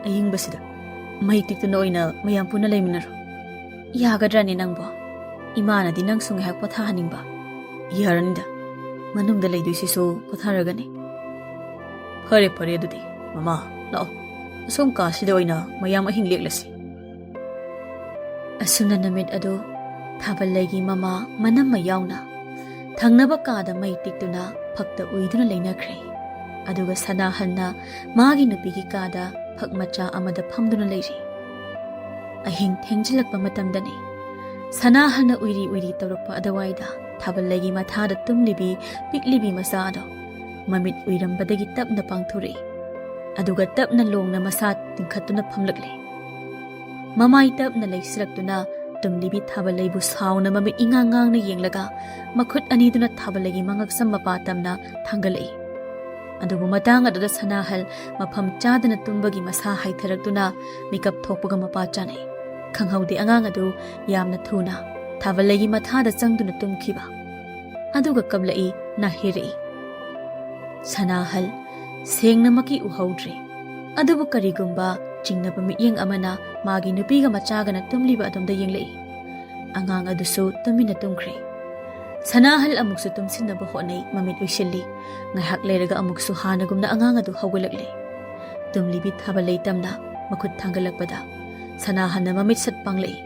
ꯑꯌꯤꯡꯕꯁꯤꯗ ꯃꯩ ꯇꯤꯛꯇꯨꯅ ꯑꯣꯏꯅ ꯃꯌꯥꯝ ꯄꯨꯟꯅ ꯂꯩꯃꯤꯟꯅꯔꯣ꯫" "ꯌꯥꯒꯗ꯭ꯔꯅꯦ ꯅꯪꯕꯣ? ꯏꯃꯥꯅꯗꯤ ꯅꯪꯁꯨ ꯉꯥꯏꯍꯥꯛ ꯄꯣꯊꯥꯍꯟꯅꯤꯡꯕ꯫" "ꯌꯥꯔꯅꯤꯗ, ꯃꯅꯨꯡꯗ ꯂꯩꯗꯣꯏꯁꯤꯁꯨ ꯄꯣꯊꯥꯔꯒꯅꯤ꯫" "ꯐꯔꯦ, ꯐꯔꯦ, ꯑꯗꯨꯗꯤ ꯃꯃꯥ, ꯂꯥꯛꯑꯣ, ꯑꯁꯣꯝ ꯀꯥꯁꯤꯗ ꯑꯣꯏꯅ ꯃꯌꯥꯝ ꯑꯍꯤꯡ ꯂꯦꯛꯂꯁꯤ꯫" ꯑꯁꯨꯝꯅ ꯅꯨꯃꯤꯠ ꯑꯗꯨ ꯊꯥꯕꯜꯂꯩꯒꯤ ꯃꯃꯥ ꯃꯅꯝꯃ ꯌꯥꯎꯅ ꯊꯪꯅꯕ ꯀꯥꯗ ꯃꯩ ꯇꯤꯛꯇꯨꯅ ꯐꯛꯇ ꯎꯏꯗꯨꯅ ꯂꯩꯅꯈ꯭ꯔꯦ꯫ ꯑꯗꯨꯒ ꯁꯅꯥꯍꯜꯅ ꯃꯥꯒꯤ ꯅꯨꯄꯤꯒꯤ ꯀꯥꯗ ꯐꯛ ꯃꯆꯥ ꯑꯃꯗ ꯐꯝꯗꯨꯅ ꯂꯩꯔꯤ꯫ ꯑꯍꯤꯡ ꯊꯦꯡꯖꯤꯜꯂꯛꯄ ꯃꯇꯝꯗꯅꯤ꯫ ꯁꯅꯥꯍꯜꯅ ꯎꯏꯔꯤ ꯎꯏꯔꯤ ꯇꯧꯔꯛꯄ ꯑꯗꯨꯋꯥꯏꯗ ꯊꯥꯕꯜꯂꯩꯒꯤ ꯃꯊꯥꯗ ꯇꯨꯝꯂꯤꯕꯤ ꯄꯤꯛꯂꯤꯕꯤ ꯃꯆꯥ ꯑꯗꯣ ꯃꯃꯤꯠ ꯎꯏꯔꯝꯕꯗꯒꯤ ꯇꯞꯅ ꯄꯥꯡꯊꯣꯔꯛꯏ꯫ ꯑꯗꯨꯒ ꯇꯞꯅ ꯂꯣꯡꯅ ꯃꯁꯥ ꯇꯤꯡꯈꯠꯇꯨꯅ ꯐꯝꯂꯛꯂꯦ꯫ ꯃꯃꯥꯏ ꯇꯞꯅ ꯂꯩꯁꯤꯜꯂꯛꯇꯨꯅ ꯇꯨꯝꯂꯤꯕꯤ ꯊꯥꯕꯜꯂꯩꯕꯨ ꯁꯥꯎꯅ ꯃꯃꯤꯠ ꯏꯉꯥꯡ ꯉꯥꯡꯅ ꯌꯦꯡꯂꯒ ꯃꯈꯨꯠ ꯑꯅꯤꯗꯨꯅ ꯊꯥꯕꯜꯂꯩꯒꯤ ꯃꯉꯛꯁꯝ ꯃꯄꯥ ꯇꯝꯅ ꯊꯥꯡꯒꯠꯂꯛꯏ꯫ ꯑꯗꯨꯕꯨ ꯃꯇꯥꯡ ꯑꯗꯨꯗ ꯁꯅꯥꯍꯜ ꯃꯐꯝ ꯆꯥꯗꯅ ꯇꯨꯝꯕꯒꯤ ꯃꯁꯥ ꯍꯥꯏꯊꯔꯛꯇꯨꯅ ꯃꯤꯀꯞ ꯊꯣꯛꯄꯒ ꯃꯄꯥ ꯆꯥꯅꯩ꯫ ꯈꯪꯍꯧꯗꯦ ꯑꯉꯥꯡ ꯑꯗꯨ ꯌꯥꯝꯅ ꯊꯨꯅ ꯊꯥꯕꯜꯂꯩꯒꯤ ꯃꯊꯥꯗ ꯆꯪꯗꯨꯅ ꯇꯨꯝꯈꯤꯕ꯫ ꯑꯗꯨꯒ ꯀꯞꯂꯛꯏ, ꯅꯥꯍꯦꯔꯛꯏ꯫ ꯁꯅꯥꯍꯜ, ꯁꯦꯡꯅꯃꯛꯀꯤ ꯎꯍꯧꯗ꯭ꯔꯦ꯫ ꯑꯗꯨꯕꯨ ꯀꯔꯤꯒꯨꯝꯕ ꯆꯤꯡꯅꯕ ꯃꯤꯠꯌꯦꯡ ꯑꯃꯅ ꯃꯥꯒꯤ ꯅꯨꯄꯤꯒ ꯃꯆꯥꯒꯅ ꯇꯨꯝꯂꯤꯕ ꯑꯗꯣꯝꯗ ꯌꯦꯡꯂꯛꯏ꯫ ꯑꯉꯥꯡ ꯑꯗꯨꯁꯨ ꯇꯨꯃꯤꯟꯅ ꯇꯨꯝꯈ꯭ꯔꯦ꯫ ꯁꯅꯥꯍꯜ ꯑꯃꯨꯛꯁꯨ ꯇꯨꯝꯁꯤꯟꯅꯕ ꯍꯣꯠꯅꯩ, ꯃꯃꯤꯠ ꯎꯏꯁꯤꯜꯂꯤ꯫ ꯉꯥꯏꯍꯥꯛ ꯂꯩꯔꯒ ꯑꯃꯨꯛꯁꯨ ꯍꯥꯟꯅꯒꯨꯝꯅ ꯑꯉꯥꯡ ꯑꯗꯨ ꯍꯧꯒꯠꯂꯛꯂꯦ꯫ ꯇꯨꯝꯂꯤꯕꯤ ꯊꯥꯕ ꯂꯩꯇꯝꯅ ꯃꯈꯨꯠ ꯊꯥꯡꯒꯠꯂꯛꯄꯗ ꯁꯅꯥꯍꯜꯅ ꯃꯃꯤꯠ ꯁꯠ ꯄꯥꯡꯂꯛꯏ꯫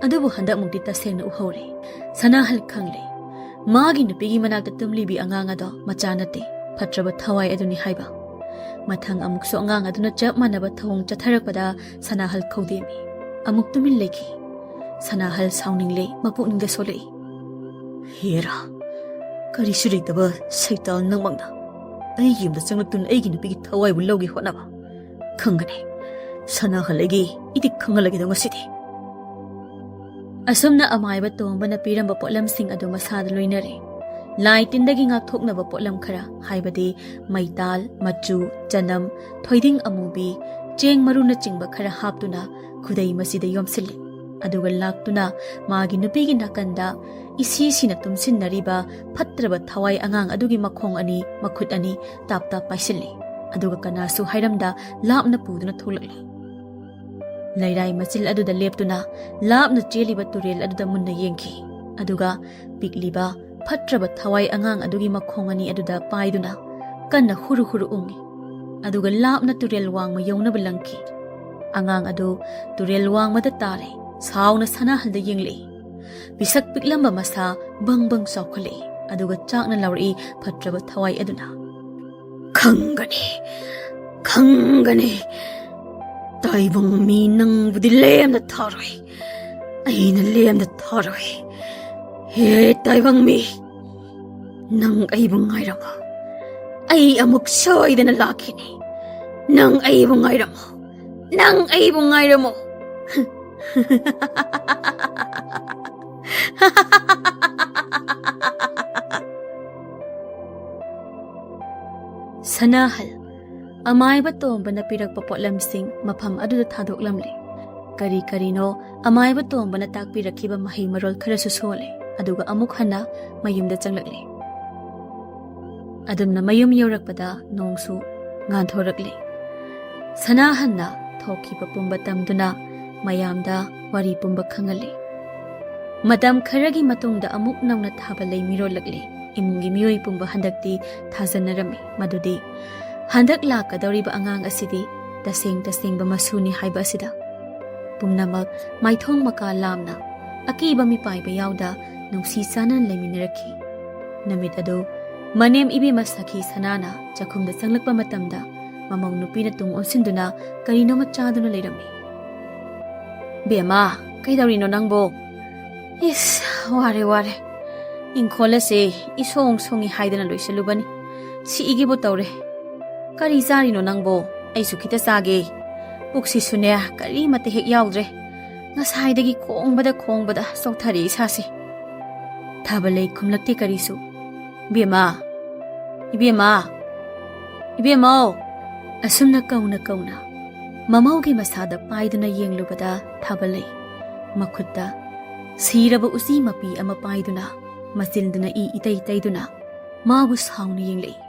ꯑꯗꯨꯕꯨ ꯍꯟꯗꯛꯃꯨꯛꯇꯤ ꯇꯁꯦꯡꯅ ꯎꯍꯧꯔꯦ꯫ ꯁꯅꯥꯍꯜ ꯈꯪꯂꯦ꯫ ꯃꯥꯒꯤ ꯅꯨꯄꯤꯒꯤ ꯃꯅꯥꯛꯇ ꯇꯨꯝꯂꯤꯕꯤ ꯑꯉꯥꯡ ꯑꯗꯣ ꯃꯆꯥ ꯅꯠꯇꯦ, ꯐꯠꯇ꯭ꯔꯕ ꯊꯋꯥꯏ ꯑꯗꯨꯅꯤ ꯍꯥꯏꯕ꯫ ꯃꯊꯪ ꯑꯃꯨꯛꯁꯨ ꯑꯉꯥꯡ ꯑꯗꯨꯅ ꯆꯞ ꯃꯥꯟꯅꯕ ꯊꯧꯑꯣꯡ ꯆꯠꯊꯔꯛꯄꯗ ꯁꯅꯥꯍꯜ ꯈꯧꯗꯦꯝꯃꯤ꯫ ꯑꯃꯨꯛ ꯇꯨꯃꯤꯟ ꯂꯩꯈꯤ꯫ ꯁꯅꯥꯍꯜ ꯁꯥꯎꯅꯤꯡꯂꯦ, ꯃꯄꯨꯛꯅꯤꯡꯗ ꯁꯣꯜꯂꯛꯏ꯫ ꯍꯦꯔꯥ, ꯀꯔꯤꯁꯨ ꯂꯩꯇꯕ ꯁꯩꯇꯥꯜ ꯅꯪꯃꯛꯅ ꯑꯩꯒꯤ ꯌꯨꯝꯗ ꯆꯪꯂꯛꯇꯨꯅ ꯑꯩꯒꯤ ꯅꯨꯄꯤꯒꯤ ꯊꯋꯥꯏꯕꯨ ꯂꯧꯒꯦ ꯍꯣꯠꯅꯕ꯫ ꯈꯪꯒꯅꯤ, ꯁꯅꯥꯍꯜ ꯑꯩꯒꯤ ꯏꯗꯤꯛ ꯈꯪꯍꯜꯂꯒꯦꯗꯣ ꯉꯁꯤꯗꯤ꯫ ꯑꯁꯨꯝꯅ ꯑꯃꯥꯏꯕ ꯇꯣꯝꯕꯅ ꯄꯤꯔꯝꯕ ꯄꯣꯠꯂꯝꯁꯤꯡ ꯑꯗꯨ ꯃꯁꯥꯗ ꯂꯣꯏꯅꯔꯦ꯫ ꯂꯥꯏ ꯇꯤꯟꯗꯒꯤ ꯉꯥꯛꯊꯣꯛꯅꯕ ꯄꯣꯠꯂꯝ ꯈꯔ, ꯍꯥꯏꯕꯗꯤ ꯃꯩꯇꯥꯜ, ꯃꯆꯨ, ꯆꯅꯝ, ꯊꯣꯏꯗꯤꯡ ꯑꯃꯨꯕꯤ, ꯆꯦꯡ ꯃꯔꯨꯅꯆꯤꯡꯕ ꯈꯔ ꯍꯥꯞꯇꯨꯅ ꯈꯨꯗꯩ ꯃꯁꯤꯗ ꯌꯣꯝꯁꯤꯜꯂꯤ꯫ ꯑꯗꯨꯒ ꯂꯥꯛꯇꯨꯅ ꯃꯥꯒꯤ ꯅꯨꯄꯤꯒꯤ ꯅꯥꯀꯟꯗ ꯏꯁꯤ ꯁꯤꯅ ꯇꯨꯝꯁꯤꯟꯅꯔꯤꯕ ꯐꯠꯇ꯭ꯔꯕ ꯊꯋꯥꯏ ꯑꯉꯥꯡ ꯑꯗꯨꯒꯤ ꯃꯈꯣꯡ ꯑꯅꯤ, ꯃꯈꯨꯠ ꯑꯅꯤ ꯇꯥꯞ ꯇꯥꯞ ꯄꯥꯏꯁꯤꯜꯂꯤ꯫ ꯑꯗꯨꯒ ꯀꯅꯥꯁꯨ ꯍꯥꯏꯔꯝꯗ ꯂꯥꯞꯅ ꯄꯨꯗꯨꯅ ꯊꯣꯛꯂꯛꯂꯤ꯫ ꯂꯩꯔꯥꯏ ꯃꯆꯤꯜ ꯑꯗꯨꯗ ꯂꯦꯞꯇꯨꯅ ꯂꯥꯞꯅ ꯆꯦꯜꯂꯤꯕ ꯇꯨꯔꯦꯜ ꯑꯗꯨꯗ ꯃꯨꯟꯅ ꯌꯦꯡꯈꯤ꯫ ꯑꯗꯨꯒ ꯄꯤꯛꯂꯤꯕ ꯐꯠꯇ꯭ꯔꯕ ꯊꯋꯥꯏ ꯑꯉꯥꯡ ꯑꯗꯨꯒꯤ ꯃꯈꯣꯡ ꯑꯅꯤ ꯑꯗꯨꯗ ꯄꯥꯏꯗꯨꯅ ꯀꯟꯅ ꯍꯨꯔꯨ ꯍꯨꯔꯨ ꯎꯪꯉꯤ꯫ ꯑꯗꯨꯒ ꯂꯥꯞꯅ ꯇꯨꯔꯦꯜ ꯋꯥꯡꯃ ꯌꯧꯅꯕ ꯂꯪꯈꯤ꯫ ꯑꯉꯥꯡ ꯑꯗꯨ ꯇꯨꯔꯦꯜ ꯋꯥꯡꯃꯗ ꯇꯥꯔꯦ꯫ ꯁꯥꯎꯅ ꯁꯅꯥꯍꯜꯗ ꯌꯦꯡꯂꯛꯏ꯫ ꯄꯤꯁꯛ ꯄꯤꯛꯂꯝꯕ ꯃꯁꯥ ꯕꯪ ꯕꯪ ꯆꯥꯎꯈꯠꯂꯛꯏ꯫ ꯑꯗꯨꯒ ꯆꯥꯛꯅ ꯂꯥꯎꯔꯛꯏ ꯐꯠꯇ꯭ꯔꯕ ꯊꯋꯥꯏ ꯑꯗꯨꯅ, "ꯈꯪꯒꯅꯤ, ꯈꯪꯒꯅꯤ꯫ ꯇꯥꯏꯕꯪ ꯃꯤ ꯅꯪꯕꯨꯗꯤ ꯂꯦꯝꯅ ꯊꯥꯔꯣꯏ꯫ ꯑꯩꯅ ꯂꯦꯝꯅ ꯊꯥꯔꯣꯏ꯫ ꯍꯦ ꯇꯥꯏꯕꯪ ꯃꯤ, ꯅꯪ ꯑꯩꯕꯨ ꯉꯥꯏꯔꯝꯃꯣ꯫ ꯑꯩ ꯑꯃꯨꯛ ꯁꯣꯏꯗꯅ ꯂꯥꯛꯈꯤꯅꯤ꯫ ꯅꯪ ꯑꯩꯕꯨ ꯉꯥꯏꯔꯝꯃꯣ꯫ ꯅꯪ ꯑꯩꯕꯨ ꯉꯥꯏꯔꯝꯃꯣ꯫" ꯁꯅꯥꯍꯜ꯫ ꯑꯃꯥꯏꯕ ꯇꯣꯝꯕꯅ ꯄꯤꯔꯛꯄ ꯄꯣꯠꯂꯝꯁꯤꯡ ꯃꯐꯝ ꯑꯗꯨꯗ ꯊꯥꯗꯣꯛꯂꯝꯂꯦ꯫ ꯀꯔꯤ ꯀꯔꯤꯅꯣ ꯑꯃꯥꯏꯕ ꯇꯣꯝꯕꯅ ꯇꯥꯛꯄꯤꯔꯛꯈꯤꯕ ꯃꯍꯩ ꯃꯔꯣꯜ ꯈꯔꯁꯨ ꯁꯣꯜꯂꯦ, ꯑꯗꯨꯒ ꯑꯃꯨꯛ ꯍꯟꯅ ꯃꯌꯨꯝꯗ ꯆꯪꯂꯛꯂꯦ꯫ ꯑꯗꯨꯝꯅ ꯃꯌꯨꯝ ꯌꯧꯔꯛꯄꯗ ꯅꯣꯡꯁꯨ ꯉꯥꯟꯊꯣꯔꯛꯂꯦ꯫ ꯁꯅꯥꯍꯟꯅ ꯊꯣꯛꯈꯤꯕ ꯄꯨꯝꯕ ꯇꯝꯗꯨꯅ ꯃꯌꯥꯝꯗ ꯋꯥꯔꯤ ꯄꯨꯝꯕ ꯈꯪꯍꯜꯂꯤ꯫ ꯃꯇꯝ ꯈꯔꯒꯤ ꯃꯇꯨꯡꯗ ꯑꯃꯨꯛ ꯅꯧꯅ ꯊꯥꯕ ꯂꯩ ꯃꯤꯔꯣꯜꯂꯛꯂꯤ꯫ ꯏꯃꯨꯡꯒꯤ ꯃꯤꯑꯣꯏ ꯄꯨꯝꯕ ꯍꯟꯗꯛꯇꯤ ꯊꯥꯖꯅꯔꯝꯃꯤ ꯃꯗꯨꯗꯤ ꯍꯟꯗꯛ ꯂꯥꯛꯀꯗꯧꯔꯤꯕ ꯑꯉꯥꯡ ꯑꯁꯤꯗꯤ ꯇꯁꯦꯡ ꯇꯁꯦꯡꯕ ꯃꯁꯨꯅꯤ ꯍꯥꯏꯕ ꯑꯁꯤꯗ꯫ ꯄꯨꯝꯅꯃꯛ ꯃꯥꯏꯊꯣꯡ ꯃꯀꯥ ꯂꯥꯝꯅ ꯑꯀꯤꯕ ꯃꯤꯄꯥꯏꯕ ꯌꯥꯎꯗ ꯅꯨꯡꯁꯤ ꯆꯥꯟꯅꯅ ꯂꯩꯃꯤꯟꯅꯔꯛꯈꯤ꯫ ꯅꯨꯃꯤꯠ ꯑꯗꯨ ꯃꯅꯦꯝ ꯏꯕꯦꯝꯃ ꯁꯈꯤ ꯁꯅꯥꯅ ꯆꯥꯛꯈꯨꯝꯗ ꯆꯪꯂꯛꯄ ꯃꯇꯝꯗ ꯃꯃꯧ ꯅꯨꯄꯤꯅ ꯇꯨꯡ ꯑꯣꯟꯁꯤꯟꯗꯨꯅ ꯀꯔꯤꯅꯣꯃ ꯆꯥꯗꯨꯅ ꯂꯩꯔꯝꯃꯤ꯫ "ꯕꯦꯝꯃ, ꯀꯩꯗꯧꯔꯤꯅꯣ ꯅꯪꯕꯣ?" "ꯏꯁ, ꯋꯥꯔꯦ, ꯋꯥꯔꯦ꯫ ꯏꯪꯈꯣꯜ ꯑꯁꯦ ꯏꯁꯣꯡ ꯁꯣꯡꯉꯤ ꯍꯥꯏꯗꯅ ꯂꯣꯏꯁꯤꯜꯂꯨꯕꯅꯤ꯫ ꯁꯤꯒꯤꯕꯨ ꯇꯧꯔꯦ꯫ ꯀꯔꯤ ꯆꯥꯔꯤꯅꯣ ꯅꯪꯕꯣ? ꯑꯩꯁꯨ ꯈꯤꯇ ꯆꯥꯒꯦ꯫ ꯄꯨꯛꯁꯤꯁꯨꯅꯦ, ꯀꯔꯤꯃꯠꯇ ꯍꯦꯛ ꯌꯥꯎꯗ꯭ꯔꯦ꯫ ꯉꯁꯥꯏꯗꯒꯤ ꯈꯣꯡꯕꯗ ꯈꯣꯡꯕꯗ ꯆꯣꯛꯊꯔꯦ ꯏꯁꯥꯁꯦ꯫" ꯊꯥꯕꯂꯩ ꯈꯨꯝꯂꯛꯇꯦ ꯀꯔꯤꯁꯨ꯫ "ꯏꯕꯦꯝꯃ, ꯏꯕꯦꯝꯃ, ꯏꯕꯦꯝꯃꯧ!" ꯑꯁꯨꯝꯅ ꯀꯧꯅ ꯀꯧꯅ ꯃꯃꯧꯒꯤ ꯃꯁꯥꯗ ꯄꯥꯏꯗꯨꯅ ꯌꯦꯡꯂꯨꯕꯗ ꯊꯥꯕꯂꯩ ꯃꯈꯨꯠꯇ ꯁꯤꯔꯕ ꯎꯆꯤ ꯃꯄꯤ ꯑꯃ ꯄꯥꯏꯗꯨꯅ ꯃꯆꯤꯟꯗꯨꯅ ꯏ ꯏꯇꯩ ꯇꯩꯗꯨꯅ ꯃꯥꯕꯨ ꯁꯥꯎꯅ ꯌꯦꯡꯂꯛꯏ꯫